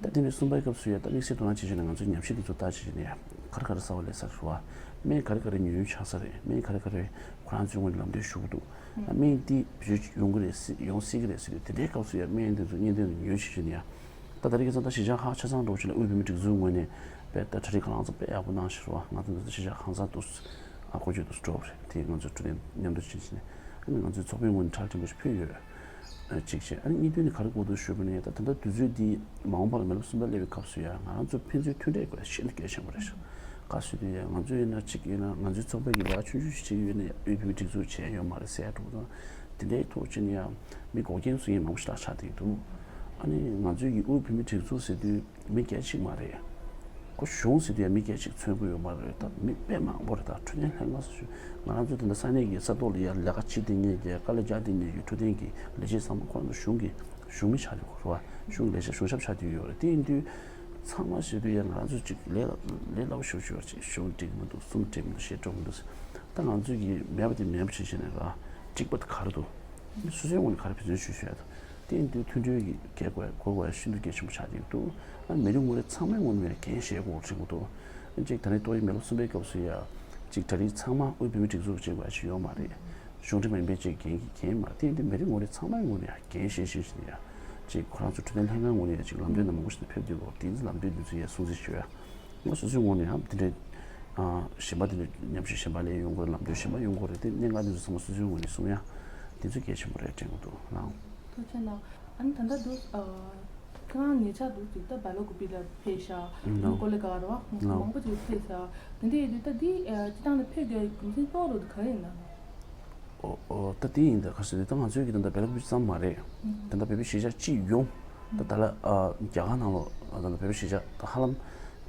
ད་དེ་ནས་གསུམ་པའི་སྐབས་སུ་ཡ་ད་དམིགས་བསལ་དོ་སྣང་བྱེད་བྱས་ན་ང་ཚོའི་ཉམས་ཞིབ་དེ་ཚོ་ལྟ་བྱེད་བྱས་ནས་ཡ་ག་རེ་ག་རེ་གསར་པ་སླེབས་ས་རེད་བ། སྨན་ག་རེ་ག་རེ་ཉོ་ཡུལ་ཆགས་ས་རེད། སྨན་ག་རེ་ག་རེ་ཁོ་རང་ཚོའི་ངོས་ནས་ལམ་སྟོན་ཞུ་གི་འདུག་སྨན་འདི་བེད་སྤྱོད་ཡོང་གི་རེད་ཟེར། ཡོང་སྲིད་ཀྱི་རེད་ཟེར་དུས་དེ་འདྲའི་སྐབས་སུ་ཡང་སྨན་འདི་ཚོ་གཉེན་སྟོན་དུ་ཉོས་བྱེད་བཞིན་ཡང་། ད་ད་རེས་ཁ་སང་ད་གཞིས་ཆགས་ཁག་ཆ་ཚང་འགྲོ་བྱེད་ལ་དབུས་བོད་མིའི་སྒྲིག་འཛུགས་ངོས་ནས་དཔེ་ད་གྲ་སྒྲིག་གང་ལ་ཚང་དཔེ་ཡག་པོ་གནང་ཞེས་རོ། ང་ཚོ་འདི་ཚོ་གཞིས་ཆགས་གང་ཚང་འདུག་ཨ་སྐོར་སྐྱོད་འདུག་འགྲོ་བ་རེད། དེ་ང་ཚོས་འཕྲོད་བསྟེན་མཉམ་དུ་བྱེད་བཞིན། ཨ་ནི་ང་ཚོའི་ཚོགས་པའི་ངོས་ནས་ཁྲལ་ཕྲན་བུ་ཞིག་ཕུལ་ཡོད། གཅིག་བྱས། ཨ་ནི་གཉིས་དོན་ནི་ག་རེ་དགོས་འདུག་ཞུས་པ་ནི། ད་ད་ལྟ་དུས་ཚོད་འདི་མ་འོངས་པ་ལ་མི་རབས་གསུམ་པ་སླེབས་པའི་སྐབས་སུ་ཡང་ང་རང་ཚོ་ཕན་ཚུན་མཐུན་འབྲེལ་དགོས་ཤིན་ཏུ་གལ་ཆེན་པོ་རེད། ག་སུ་དུས་ཡང་ང་ཚོ་ཡིན་ན་གཅིག་ཡིན་ན་ང་ཚོའི་ཚོགས་པའི་གི་ལས་ཀ་ཆུང་ཆུང་ཞིག་བྱེད་ཀྱི་ཡོད་ན་ཡང་དབུས་བོད་མིའི་སྒྲིག་འཛུགས་བྱས་ཡོད་མ་རེད་ཟེར་ཡ་འགྲོ་གི་འདུག་དེ་འདྲའི་ཐོག་ཕྱིན་ཡང་མི་འགོག་རྐྱེན་བཟོ་མཁན་མང་པོ་ཞིག་ལ་ཆགས་བསྡད་ཀྱི་འདུག་ཨ་ནི་ང་ཚོའི་གི་དབུས་བོད་མིའི་སྒྲིག་འཛུགས་ཟེར་དུས་མི་སྒེར་གཅིག་མ་རེད། ཁོ་གཞུང་ཟེར་དུས་ཡང་མི་སྒེར་གཅིག་མཚོན་གྱི་ཡོད་མ་རེད། ད་མི་དཔེ་མང་པོ་རེད། ད་འཕྲོད་བསྟེན་ལྷན་ཁང་སོགས་ང་རང་ཚོ་དེ་འདྲ་ས་གནས་ཀྱི་ས་ཐོག་ལ་ཡ་ལས་ཀ་བྱེད་བསྡད་མཁན་གྱི་དཀའ་ལས་རྒྱག་བསྡད་མཁན་གྱི་འཕྲོད་བསྟེན་གྱི་ལས་བྱེད་ཚང་མ་ཁོ་རང་ཚོ་གཞུང་གི་གཞུང་མི་ཆགས་ཡོད་རེད་བ། གཞུང་ལས་བྱེད་གཞུང་ཞབས་ཆགས་བསྡད་ཡོད་རེད། དེ་ཡིན་དུས་ཚང་མ་ཟེར་དུས་ཡ་ང་རང་ཚོ་ཅིག་ལས་ལས་སླ་པོ་ཞེ་པོ་ཅིག་ཡོད་རེད། ཅིག་གཞུང་འགྲིག་མི་འདུག་གསུམ་འགྲིག་མི་འདུག་གཞས་འགྲིག་མི་འདུག་ད་ང་ཚོས་ཀྱི་མེད་པ་དེ་མེད་པ་བྱེད་བྱས་ནས་ར་གཅིག་པ་དེ་ག་རེ་འདུག་སོ་སོའི་ངོས་ནས་ག་རེ་འབད་བརྩོན་ཞུ་ཞུ་ཡ་དང་། དེ་ཡིན་དུས་མཐུན་སྒྲིལ་གྱི་གལ་དགོས་དགོས་དགོས་ཤིན་ཏུ་གལ་ཆེན་པོ་ཆགས་ཀྱི་འདུག་ཨ་མི་རིགས་ངོས་ནས་ཚང་མའི་ངོས་ནས་འགན་བཞེས་དགོས་དྲན་གྱི་འདུག་ཨ་གཅིག་ད་རེས་ཏོག་དབྱིབས་མེ་ལོ་གསུམ་པའི་སྐབས་སུ་ཡ་གཅིག་གྲ་སྒྲིག་ཚང་མ་དབུས་བོད་མིའི་སྒྲིག་འཛུགས་ཀྱིས་བྱེད་དགོས་ཡ་ཅིག་ཡོད་མ་རེད། གཞུང་འབྲེལ་མ་ཡིན་པའི་ཅིག་འགན་གྱི་འགན་མ་རེད། དེ་ཡིན་དུས་མི་རེ་ངོ་རེ་ཚང་མའི་ངོས་ནས་ཡང་འགན་བཞེས་བཞེས་བཞིན་ཡང་ཅིག་ཁོ་རང་ཚོ་འཕྲོད་བསྟེན་ལྷན་ཁང་ངོས་ནས་ཡང་ཅིག་ལམ་སྟོན་དང་མང་པོ་ཞིག་ཕེབས་བསྡད་ཡོད། དེ་ཚོ་ལམ་སྟོན་དེ་ཚོ་ཡང་སྲུང་བརྩི་ཞུ་ཡ། ང་སོ་སོའི་ངོས་ནས་ཡང་དེ་འདྲའི་ཨ་གཞན་པ་དེ་འདྲའི་ཉམས་ཞིབ་གཞན་པ་ལ་ཡོང་དགོས། ལམ་སྟོན་གཞན་པ་ཡོང་དགོས་རེད། དེ་གནད་འགག་དེ་ཚོ་ཚང་མ་སོ་སོའི་ངོས་ནས་གསུང་ཡ་དེ་ཚོ་གལ་ཆེན་པོ་རེད་དྲན་གྱི་འདུག་ལགས། ཐུགས་རྗེ་གནང་། ཨ་ནི་ད་ལྟ་འདུག་ཨ། ཁྱེད་རང་ཉེ་ཆར་འདུག་ཅིག་ད་སྦེལ་ཀོབ་ལ་ཕེབས་ཤག་ཨ་ནི་ཀོ་ལི་གྷལ་རེད་བ། ལགས། མང་པོ་ཅིག་ཕེབས་ཤག་དེ་འདྲ་ཡོད་དུས་ད་འདི་ཨ་སྤྱིར་བཏང་ནས་ཕེབས་དགོས་རྒྱུ་མཚན་གཙོ་བོ་དེ་ག་རེ་ཡིན་ན། ཨོ་ཨོ། ད་དེ་ཡིན་ད་ག་ཟེར་དེ་ད་ང་ཚོའི་གི་ད་ལྟ་སྦེལ་ཀོབ་ཙམ་མ་རེད། ཨ་ད་ལྟ་བོད་པའི་གཞིས་ཆགས་སྤྱི་ཡོངས་ད་ད་ལ་ཨ་རྒྱ་གར་ནང་ལོགས་ད་ལྟ་བོད་པའི་གཞིས་ཆགས་ད་ཧ་ལམ་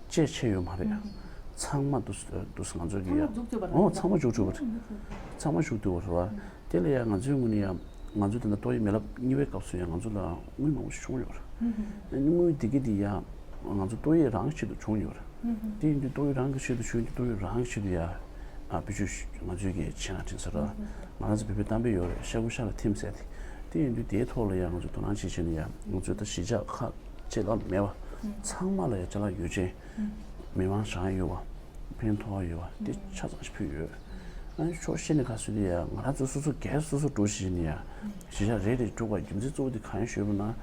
བཅས་ཆེ་ཡོད་མ་རེད། ཨ་ཚང་མ་འདུག་འདུག་ང་ཚོའི་གི་ཡ། ཚང་མ་འཛུགས་ཐུབ་པ་རེད། ཨོ་ཚང་མ་འཛུགས་ཐུབ་པ་རེད། ཚང་མ་འཛུགས་ཐུབ་པ་རེད་བ། དེ་ལ་ཡང་ང་ཚོའི་ངོས་ནས་ཡང་ང་ཚོའི་ད་ལྟ་ཏོག་དབྱིབས་མེ་ལབ་གཉིས་པའི་སྐབས་སུ་ཡང་ང་ཚོ་ལ་དངུལ་མང་པོ་ཞིག་བྱུང་ཡོད་རེད། དངུལ་དེ་ག་དེ་ཡང་ང་ཚོ་ཏོག་དབྱིབས་རང་གི་ཆེད་དུ་བྱུང་ཡོད་རེད། དེ་ཡིན་དུས་ཏོག་དབྱིབས་རང་གི་ཆེད་དུ་བྱུང་དུས་ཏོག་དབྱིབས་རང་གི་ཆེད་དུ་ཡང་ཨ་བེད་སྤྱོད་ང་ཚོའི་གི་བྱས་ན་དྲན་ས་རེད། ང་རང་ཚོ་བོད་པའི་གཏམ་དཔེ་ཡོད་རེད། ཤ་ཁུ་ཤ་ལ་ཐིམ་ཟེར་དེ། དེ་ཡིན་དུས་དེའི་ཐོག་ལ་ཡང་ང་ཚོ་དོ་སྣང་བྱེད་བྱས་ནས་ཡང་ང་ཚོའི་ད་གཞིས་ཆགས་ཁག་ཅིག་ལ་མེད་པ་ཚང་མ་ལ་ཡང་ཅ་ལག་ཡོད་ཅན། མི་མང་བྱང་ཡོད་པ། ཕན་ཐོགས་ཡོད་པ་དེ་ཆ་ཚང་ཞིག་ཕུལ་ཡོད། ཨ་ནི་ཕྱོགས་གཞན་ནས་ཁ་གསོས་དེ་ཡང་ང་རང་ཚོ་སོ་སོ་སྒེར་སོ་སོ་འགྲོ་བཞིན་ནས་ཡང་གཞིས་ཆགས་རེ་རེ་འགྲོ་དགོས་རྒྱུ་མཚན་གཙོ་བོ་དེ་གང་ཡིན་ཞུས་པ་ན།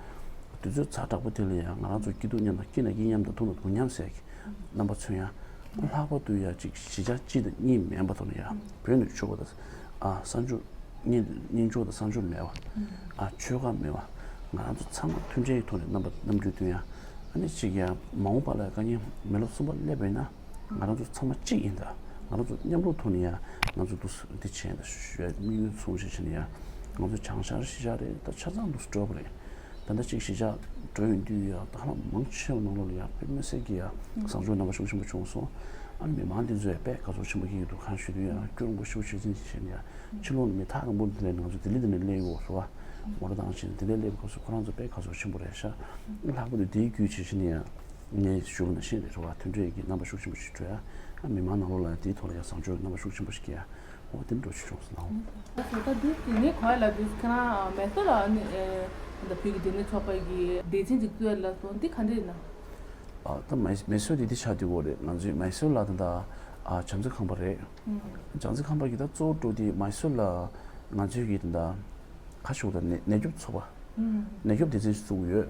དུས་ཚོད་ཛ་དྲག་པོ་དེ་ལ་ཡང་ང་རང་ཚོ་སྐྱིད་སྡུག་མཉམ་དང་སྐྱིད་ན་སྐྱིད་མཉམ་དང་སྡུག་ན་སྡུག་མཉམ་ཟེར་གྱི་རྣམ་པ་མཚོན་ཡང་། ལྷག་པར་དུ་ཡང་ཅིག་གཞིས་ཆགས་གཅིག་དང་གཉིས་མིན་པ་དང་ཡང་བོད་ནས་ཕྱུག་པ་དང་ཨ་གསར་འབྱོར་རྙིང་རྙིང་ཕྱོགས་དང་གསར་འབྱོར་མེད་པ། ཨ་ཆོལ་ཁ་མེད་པ། ང་རང་ཚོ་ཚང་མ་མཐུན་སྒྲིལ་གྱི་ཐོག་ནས་རྣམ་པ་རྣམ་འགྱུར་སྟོན་ཡ། ཨ་ནི་གཅིག་ཡང་མ་འོངས་པ་ལ་དཀའ་ངལ་མི་ལོ་གསུམ་པ་སླེབས་པ་ཡིན་ན་ང་རང་ཚོ་ཚང་མ་གཅིག་ཡིན་ད། ང་རང་ཚོ་མཉམ་རུབ་ཐོག་ནས་ཡང་ང་ཚོ་འདུག་འདི་བྱས་ད་ཞུ་ཞུ་ཡ་དམིགས་ཡུལ་བཟུང་བྱས་བྱས་ནས་ཡང་ང་ཚོ་བྱང་ཤར་གཞིས་ཆགས་རེད་ད་ཆ་ཚང་འདུག་འགྲོ་བ་རེད། ད་ལྟ་གཅིག་གཞིས་ཆགས་འགྲོ་ཡོང་དུས་ཡང་ད་ཧ་ལམ་མང་ཆེ་བ་ནང་ལོགས་ལ་ཡང་དཔེ་མི་སྲིད་ཀྱི་ཡང་བཟང་སྤྱོད་རྣམ་པ་ཤུགས་ཆེན་པོ་བྱུང་སོང་། ཨ་ནི་མི་མང་འདི་ཚོས་ཡང་དཔེ་དགའ་ཚོར་ཆེན་པོ་སྐྱེ་གི་འདུག་གང་ཞུ་དུས་ཡང་སྐྱོ་རུང་པོ་ཤུགས་ཆེ་ཆེན་བྱས་ནས་ཡང་ཕྱི་ལོགས་ནས་མི་ཐག་རིང་པོ་འདི་ལས་ང་ཚོ་ལྡི་ལི་འདི་ནས་སླེབས་ཡོད་རེད་བ། ངོ་ར་དང་ཕྱིན་ལྡི་ལི་སླེབས་སྐབས་སུ་ཁོ་རང་ཚོ་དཔེ་དགའ་ཚོར་ཆེན་པོ་རེད་ཤག་ལྷག་པར་དུ་དེའི་བརྒྱུད་བྱས་བྱས་ནས་ཡང་ངས་ཞུ་བ་ནང་བཞིན་རེད་བ། མཐུན་སྒྲིལ་གྱི་རྣམ་པ་ཤུགས་ཆེན་པོ་ཞིག་འགྲོ་ཡ། ཨ་མི་མང་ནང་ལོགས་ལ་ཡང་དེའི་ཐོག་ལ་ཡང་བཟང་སྤྱོད་རྣམ་པ་ཤུགས་ཆེན་པོ་ཞིག་སྐྱེ་ཡ། འོ་དེ་འདྲ་ཞིག་བྱུང་སོང་ལགས། ད་དེ་ནས་ག་ལ་དུས་ཁྱེད་རང་མེ་སོར་ལ་ནི་ཨེ་ད་བོད་ཀྱི་སྡེ་སྣོད་ཚོགས་པ་གི་སྡེ་ཚན་ཅིག་བཙུགས་ལབ་སོང་། འདི་ག་འདྲ་ཡིན་ན། ཨ་ད་མེ་མེ་སོར་དེ་འདི་ཆགས་དུས་འོ་རེད། ང་ཚོའི་མེ་སོར་ལ་ད་ལྟ་ཨ་བྱམས་བརྩེ་ཁང་པ་རེད། བྱམས་བརྩེ་ཁང་པ་གི་ད་གཙོ་བོ་འགྲོ་དེ་མེ་སོར་ལ་ང་ཚོའི་གི་ད་ལྟ་ཁ་ཤོག་དང་ནད་ནད་སྐྱོབ་ཚོགས་པ། ནད་སྐྱོབ་སྡེ་ཚན་ཞིག་བཙུགས་ཡོད།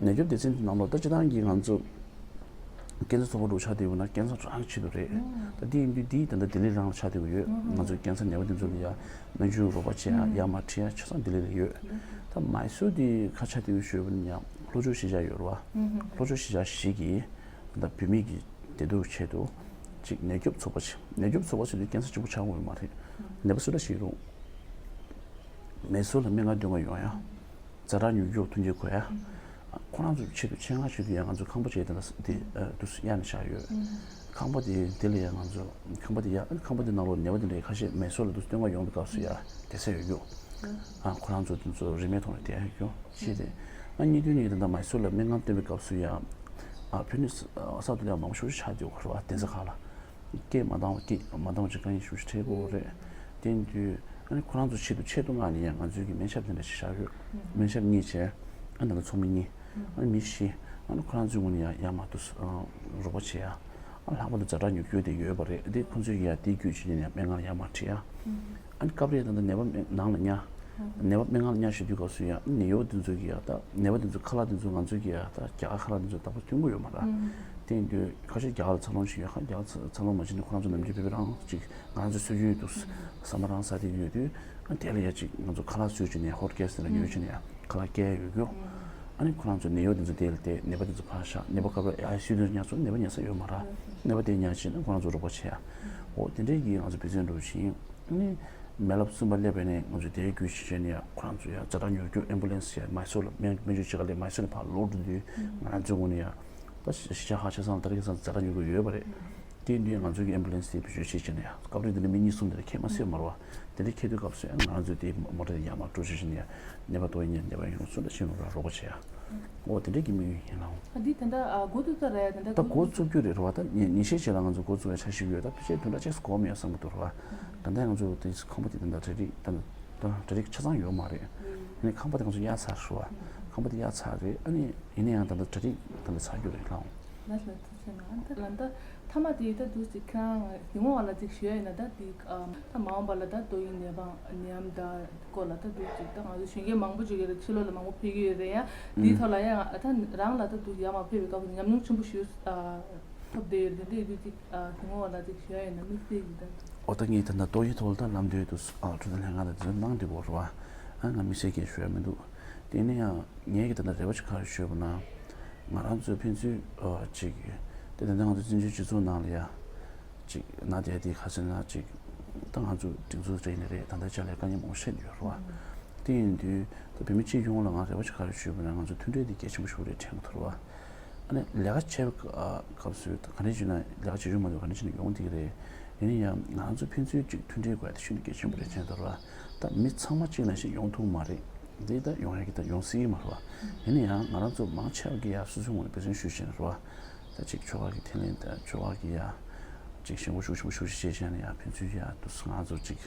ནད་སྐྱོབ་སྡེ་ཚན་དེ་ནང་ལོགས་ད་སྤྱིར་བཏང་གི་ང་ཚོ་ཀན་སར་ཚོགས་པ་འདྲ་ཆགས་བསྡད་ཡོད་ན་ཀན་སར་རང་གི་ཆེད་དུ་རེད། ད་འདི་ཡིན་དུས་འདི་ད་ལྟ་ལྡི་ལི་རང་ལ་ཆགས་བསྡད་ཡོད། ང་ཚོ་ཀན་སར་ནད་པ་དེ་ཚོ་ལ་ཡ་སྨན་བཅོས་རོགས་པ་བྱེད་ཡ་ཡར་མར་ཁྲིད་ཡ་ཆ་ཚང་ལྡི་ལི་ལ་ཡོད། ད་མེ་སོར་དེ་ག་ཆགས་བསྡད་ཡོད་ཞུས་པ་ན་ཡང་ལྷོ་ཕྱོགས་གཞིས་ཆགས་ཡོད་རེད་བ། ལྷོ་ཕྱོགས་གཞིས་ཆགས་བཞི་གིས་ད་བོད་མི་གི་བདེ་སྡུག་ཆེད་དུ་ཅིག་ནད་སྐྱོབ་ཚོགས་པ་ཅིག་ནད་སྐྱོབ་ཚོགས་པ་ཟེར་དུས་ཀན་སར་གཅིག་པུ་ཆགས་ཡོད་མ་རེད། ནད་པ་སུ་འདྲ་ཞིག་རུང་མེ་སོར་ལ་སྨན་ཁང་སྟོན་ག་ཡོང་ཡ། ཛ་དྲག་མྱུར་སྐྱོབ་མཐུན་རྐྱེན་དགོས་ཡ། ཁོ་རང་ཚོའི་ཆེད་དུ་ཆེད་མངགས་ཆེད་དུ་ཡང་ང་ཚོས་ཁང་པ་བྱས་དེ་འདྲ་དེ་དུས་སུ་གཡར་ནས་བཞག་ཡོད། ཁང་པ་དེ་དེ་ལ་ཡང་ང་ཚོ་ཁང་པ་དེ་ཡ་ཁང་པ་དེ་ནང་ལོགས་ནད་པ་དེ་འདྲའི་ཁ་ཤས་མེ་སོར་ལ་དུས་སྟོན་ག་ཡོང་དུས་སྐབས་སུ་ཡ་བསྡད་ས་ཡོད་རྒྱུ། ཁོ་རང་ཚོ་དེ་ཚོ་རིན་མེད་ཐོག་ནས་བསྡད་ཡ་ཡོད་རྒྱུ་ཞེས་ཏེ། ཨ་གཉིས་དོན་གཉིས་དེ་འདྲ་མེ་སོར་ལ་སྨན་ཁང་སྟོན་པའི་སྐབས་སུ་ཡ་ཨ་བོད་ནས་ས་ཐོག་ལ་ཡ་མང་པོ་ཞེ་པོ་ཅིག་ཆགས་བསྡད་ཡོད་རེད་བ། གདན་ས་ཁག་ལ། སྐད་མ་འདང་བ་སྐད་མ་འདང་བ་ཅིག་དཀའ་ངལ་ཞེ་པོ་ཅིག་འཕྲད་ཀྱི་ཡོད་རེད། དེ་ཡིན་དུས་ཨ་ནི་ཁོ་རང་ཚོ་ཆེད་དུ་ཆེད་དུ་མངགས་ནས་ཡང་ང་ཚོའི་གི་སྨན་ཞབས་དེ་འདྲ་ཞིག་བཞག་ཡོད། སྨན་ཞབས་གཉིས་བྱས། ཨ་ནི་ད་ཚོགས་མི་གཉིས། ཨ་ནི་མི་བཞི། ཨ་ནི་ཁོ་རང་ཚོའི་ངོས་ནས་ཡང་ཡར་མར་དུ་རོགས་པ་བྱེད་ཡ། ཨ་ལྷག་པར་དུ་ཛ་དྲག་མྱུར་སྐྱོབ་དེ་ཡོད་པ་རེད་དེ་ཁོ་ཚོས་ཀྱི་ཡང་དེའི་བརྒྱུད་བྱས་ནས་ཡང་སྨན་ཁང་ལ་ཡར་མར་ཁྲིད་ཡ། ཨ་ནི་སྐབས་རེ་ད་ལྟ་ནད་པ་སྨན་ནང་ལ་ཉར། ནད་པ་སྨན་ཁང་ལ་ཉར་བཞག་དུས་སྐབས་སུ་ཡང་ནད་གཡོག་དེ་ཚོ་གིས་ཡང་ད་ནད་པ་དེ་ཚོ་ཁ་ལག་དེ་ཚོ་ང་ཚོ་གིས་ཡང་ད་རྒྱ་གར་ཁ་ལག་དེ་ཚོ་ད་བར་སྟོན་གྱི་ཡོད་མ་རེད། དེ་ཡིན་དུས་ཁ་ཤས་རྒྱ་གར་ལ་འཚར་ལོངས་བྱེད་ཡོད་ཁ་རྒྱ་གར་འཚར་ལོངས་མ་བྱེད་ནས་ཁོ་རང་ཚོ་ནམ་རྒྱུན་བོད་པ་རང་ཅིག་ང་ཚོ་སྲོལ་རྒྱུན་དུ་ཟ་མ་རང་ཟ་དེ་ཡོད་དུས་ཨ་དེ་ལ་ཡང་ཅིག་ང་ཚོ་ཁ་ལག་བཟོས་བྱས་ནས་ཧོཊ་ཀེ་སི་དེ་ལ་ཉོས་བྱས་ནས་ཡང་ཁ་ལག་བསྐྱལ་ཡོད་རྒྱུ། ཨ་ནི་ཁོ་རང་ཚོ་ནད་གཡོག་དེ་ཚོ་དེ་ལ་བསྡད་ནད་པ་དེ་ཚོ་ཕར་བཞག་ནད་པ་སྐབས་རེ་ཨའི་སུས་དེ་ཉར་སོང་ནད་པ་ཉར་ས་ཡོད་མ་རེད། ནད་པ་དེ་ཉར་བྱས་ན་ཁོ་རང་ཚོ་རོགས་པ་བྱེད་ཡ། འོ་དེ་འདྲའི་གི་ང་ཚོ་འབད་བརྩོན་འགྲོ་བཞིན། ནི་མེ་ལབ་གསུམ་པ་སླེབས་པ་ནས་ང་ཚོས་དེའི་བརྒྱུད་བྱས་ནས་ཁོ་རང་ཚོ་ཡང་ཛ་དྲག་མྱུར་སྐྱོབ་ཨེམ་བུ་ལན་སི་ཡང་མེ་སོར་ལ་སྨན་སྨན་བཅོས་བྱེད་ག་སླེབས་མེ་སོར་ནས་ཕར་ལོག་འགྲོ་དུས་ང་རང་ཚོའི་ངོས་ནས་ཡང་ད་གཞིས་ཆགས་ཁག་ཆ་ཚང་ལ་ད་རེས་ཁ་སང་ཛ་དྲག་མྱུར་སྐྱོབ་ཡོད་པ་རེད། དེ་ཡིན་དུས་ང་ཚོའི་གི་ཨེམ་བུ་ལན་སི་དེ་བེད་སྤྱོད་བྱེད་བྱས་ནས་ཡང་སྐབས་རེ་དེ་འདྲ་མི་གཉིས་གསུམ་དེ་འདྲ་ཁྱེར་མ་སྲིད་མ་རེད་བ། དེ་འདྲ་ཁྱེར་དུས་སྐབས་སུ་ཡང་ང་རང་ཚོའི་དེ་མོ་ཊ་དེ་ཡར་མར་འགྲོ་བྱེད་བྱས་ནས་ཡང་ནད་པ་ཏོག་དབྱིབས་ནད་པ་ཡོང་སུ་འདྲ་ཕྱིན་རོགས་རོགས་པ་བྱེད་ཡ། འོ་དེ་འདྲའི་གི་དམིགས་ཡུལ་ཡིན་ལགས། ཨ་འདི་ད་ལྟ་ཨ་འགོ་བཙུགས་ཚར་རེད་ད་ལྟ་ད་འགོ་བཙུགས་རྒྱུ་རེད་རེད་བ། ད་ཉིན་ཉིན་ཤས་ཤིག་ལ་ང་ཚོ་འགོ་བཙུགས་ཡ་འཆར་གཞི་ཡོད། ད་ཕལ་ཆེར་བདུན་ཕྲག་གཅིག་འགོར་མི་ཡོང་བསམ་གྱི་འདུག་རེད་བ། ད་ལྟ་ང་ཚོ་དེ་ཁང་པ་དེ་ད་ལྟ་གྲ་སྒྲིག་ད་ལྟ་གྲ་སྒྲིག་ཆ་ཚང་ཡོད་མ་རེད། ཨ་ནི་ཁང་པ་དེ་ང་ཚོ་གཡར་ཚར་རེད་བ། ཁང་པ་དེ་གཡར་ཚར་རེད། ཨ་ནི་ཡིན་ན་ཡང་ད་ལྟ་གྲ་སྒྲིག་ད་ལྟ་ཚར་རྒྱུ་རེད་ལགས། ལགས་ལགས་ཐུགས་རྗེ་གནང་། ཨ་ད་ལ་ད་ ཐ་མ་དེ་ད་འདུག་ཅིག་ཁྱེད་རང་ཉིན་མོ་བ་ལ་ཅིག་ཞུ་ཡ་ཡིན་ན། ད་དེ་ཨ་ད་མ་འོངས་པ་ལ་ད་ཏོག་དབྱིབས་ནད་པ་ནད་ཡམས་ད་སྐོར་ལ་ད་འདུག་ཅིག་ད་ང་ཚོ་གཞོན་སྐྱེས་མང་པོ་ཅིག་ཡོད་རེད། ཕྱི་ལོགས་ལ་མང་པོ་ཕེབས་ཀྱི་ཡོད་རེད། ཡང་དེའི་ཐོག་ལ་ཡང་ད་རང་ལ་ད་འདུག་ཡར་མར་ཕེབས་པའི་སྐབས་སུ་ཉམས་མྱོང་ཆེན་པོ་ཞིག་ཨ་ཐོབ་བསྡད་ཡོད་རེད། དེ་འདྲ་འདུག་ཅིག་ཨ་ཉིན་མོ་བ་ལ་ཅིག་ཞུ་ཡ་ཡིན་ན་དམིགས་བསལ་གྱི་ད། ཨོ་ད་ངས་ད་ལྟ་ཏོག་དབྱིབས་ཐོག་ལ་ད་ལམ་དུས་དུ་ཨ་འཕྲོད་བསྟེན་ལྷན་ཁང་དང་དེ་ཚོ་གནང་བསྡད་ཡོད་རེད་བ། ཨ་ང་དམིགས་བསལ་གྱི་ཞུ་ཡ་མི་འདུག་དེ་ནས་ཡང་ངས་ཀྱི་ད་ལྟ་རེ་བ་ཅིག་ག་རེ་ཞུས་པ་ན། ང་རང་ཚོའི་ཕན་ཚུན་ཨ་ཅིག་དེ་ད་ལྟ་ང་ཚོ་བཙན་བྱོལ་སྤྱི་ཚོགས་ནང་ལ་ཡ་ཅིག་ན་དེ་དེ་ག་ཟེར་ན་ཅིག་ད་ང་ཚོ་སྒྲིག་འཛུགས་རེད་ནི་རེད། ད་ལྟ་ཅག་ལ་དཀའ་ངལ་མང་པོ་འཕྲད་ཡོད་རེད་བ། དེ་ཡིན་དུས་ད་བོད་མི་སྤྱི་ཡོངས་ལ་ང་རེ་བ་ཅིག་ག་རེ་ཞུས་པ་ན། ང་ཚོ་མཐུན་སྒྲིལ་དེ་གལ་ཆེན་པོ་ཞིག་རེད་དྲན་གྱི་འདུག་རེད་བ། ཨ་ནི་ལས་ཀ་བྱེད་པའི་སྐབས་སུ་ག་འདྲ་བྱས་ན་ལས་ཀ་བྱེད་རྒྱུ་མ་གཏོགས་ག་འདྲ་བྱས་ན་ཡོང་བསྡད་ཀྱི་རེད། ཡིན་ན་ཡང་ང་ཚོ་ཕན་ཚུན་ཅིག་མཐུན་སྒྲིལ་དགོས་ཡ་དེ་ཤིན་ཏུ་གལ་ཆེན་པོ་རེད་དྲན་འདུག་ར། ད་མི་ཚང་མ་གཅིག་ནང་བཞིན་ཡོང་ཐུབ་མ་རེད། འདི་ད་ཡོང་ཡ་གི་ད་ཡོང་སྲིད་ཀྱི་མ་རེད་བ། ཡིན་ན་ཡང་ང་རང་ཚོ་མང་ཆེ་བ་གི་ཡ་སོ་སོའི་ངོས་ནས་འབད་བརྩོན་ཞུ་བཞིན་རེད་བ། ད་ཅིག་ཆོལ་ཁ་གི་འཐེན་ལེན་དང་ཆོལ་ཁ་གི་ཡ་ཅིག་ཞེན་ཁོག་ཤུགས་ཆེན་པོ་ཤུགས་ཆེ་བྱས་བྱས་ནས་ཡ་ཕན་ཚུན་ཡ་དུ་ང་ཚོ་ཅིག་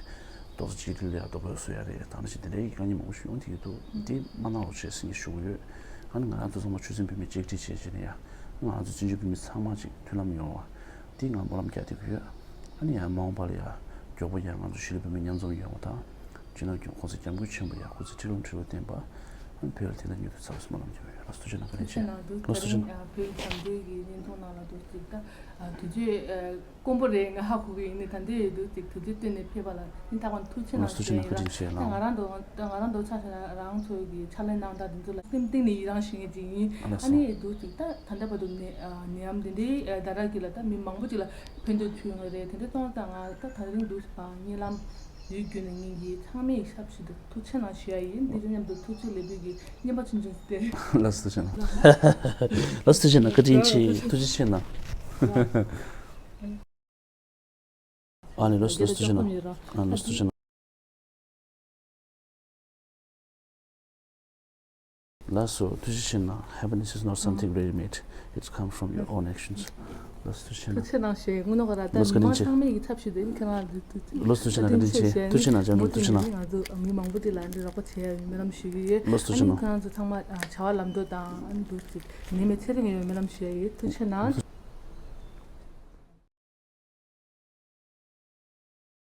རྡོག་རྩ་གཅིག་སྒྲིལ་ལ་ཡ་རྡོག་པ་བཟོ་ཡ་རེད། ད་ནང་བཞིན་དེ་འདྲའི་དཀའ་ངལ་མང་པོ་ཞིག་ཡོང་བསྡད་ཀྱི་འདུག་འདི་མ་གནང་རོགས་བྱེད་ཟེར་ནས་ཞུ་གི་ཡོད། ཨ་ནི་ང་རང་ཚོ་ཚང་མ་ཆོལ་གསུམ་བོད་མི་གཅིག་སྒྲིལ་བྱས་བྱས་ནས་ཡ་ང་རང་ཚོ་བཙན་བྱོལ་བོད་མི་ཚང་མ་ཅིག་མཐུན་ལམ་ཡོང་བ་འདི་ང་སྨོན་ལམ་རྒྱག་བསྡད་ཀྱི་ཡོད། ཨ་ནི་ཡང་མ་འོངས་པ་ལ་ཡང་མགྱོགས་པོ་ཡང་ང་ཚོ་གཞིས་ལུས་བོད་མི་མཉམ་འཛོམས་ཡོང་བ་དང་། སྤྱི་ནོར་༸གོང་ས་༸སྐྱབས་མགོན་ཆེན་པོ་ཡང་སྐུ་ཚེ་ཁྲི་ལོ་ཁྲི་ལོ་བརྟན་པ། ཨ་ནི་བོད་ལ་དེ་འདྲ་མྱུར་དུ་འཚར་བའི་སྨོན་ལམ་རྒྱག་གི་ཡོད། ལགས་སོ། ཐུགས་རྗེ་གནང་། བཀའ་དྲིན་ཆེ། ལགས་སོ། ཐུགས་རྗེ་གནང་། བཀའ་དྲིན་ཆེ། ལགས་སོ། ཐུགས་རྗེ་གནང་། བོད་ཀྱི་འཆམ་མཐུན་གྱི་བརྙན་ཐུང་ནང་ལ་འདུག་ཅིག་ད་དུས་ཚོད་དཀོན་པོ་རེད། ང་ཧ་གོ་གི་ཡིན་ནི། ད་འདི་འདུག་ཅིག་དུས་ཚོད་བཏོན་ནས་ཕེབས་པ་ལ་སྙིང་ཐག་པ་ནས་ཐུགས་རྗེ་གནང་ཞུ་ཡ་ཡིན། ལགས་སོ། ཐུགས་རྗེ་གནང་། བཀའ་དྲིན་ཆེ་ལགས། ད་ང་རང་འདུག་ད་ང་རང་འདུག་ཆ་བཞག་ན་རང་ཚོ་གི་ཕྱག་ལས་གནང་སྟངས་འདི་ཚོ་ལ་སེམས་གཏིང་ནས་ཡི་རང་ཞུ་མཁན་ཅིག་ཡིན། ལགས་སོ། ཨ་ནི་འདུག་ཅིག་ད་ད་ལྟ་བར་དུ་ནད་ནད་ཡམས་འདི་འདྲའི་ད་རག་གི་ལ་ད་མི་མང་པོ་ཅིག་ལ་ཕན་ཐོགས་བྱུང་ཡོད་རེད། དེ་འདྲ་སོང་ཙང་ང་ད་ད་རིང་འདུག་བརྙན་ལམ་འདིའི་བརྒྱུད་ནས་ངེད་ཀྱི་ཚང་མའི་ཞབས་ཕྱི་དུ་ཐུགས་རྗེ་གནང་ཞུ་ཡ་ཡིན། འདི་དང་མཉམ་དུ་ཐུགས་རྗེ་ལེགས་འབུལ་གྱི་རྔན་པ་ཆུང་ཆུང་སྟེར། ལགས་སོ། ཐུགས་རྗེ་གནང་། ལགས་སོ། ཐུགས་རྗེ་གནང་། བཀའ་དྲིན་ཆེ། ཐུགས་རྗེ་ཆེ་གནང་། ཨ་ནི་ལགས་སོ། ཐུགས་རྗེ་གནང་། ཨ་ནི་ལགས་སོ། ཐུགས་རྗེ་གནང་། ལགས་སོ། ཐུགས་རྗེ་ཆེ་གནང་། Happiness is not something ready-made. It's come from your own actions. ལགས་སོ། ཐུགས་རྗེ་གནང་། ཐུགས་རྗེ་གནང་ཞེས་དངོས་གནས་ཁོ་ར་ད་ལགས་སོ། མི་མང་ཚང་མའི་ཡི་ཚབ་ཞུས་ཏེ་ཁྱེད་རང་ལ་ཐུགས་རྗེ་ཆེ་གནང་། བཀའ་དྲིན་ཆེ། ཐུགས་རྗེ་གནང་། བཀའ་དྲིན་ཆེ། ཐུགས་རྗེ་གནང་། ང་ཚོ་མི་མང་པོ་དེ་ལ་འདི་རོགས་པ་བྱས་ཡ་ཡོད་སྨོན་ལམ་ཞུ་གི་ཡོད། ལགས་སོ། ཐུགས་རྗེ་གནང་། ཨ་ནི་ཁྱེད་རང་ཚོ་ཚང་མ་བྱ་བ་ལམ་འགྲོ་དང་ཨ་ནི་འདུག་ཅིག་ནད་མེད་ཚེ་རིང་ཡོང་སྨོན་ལམ་ཞུ་ཡ་ཡོད། ཐུགས་རྗེ་ཆེ་གནང་།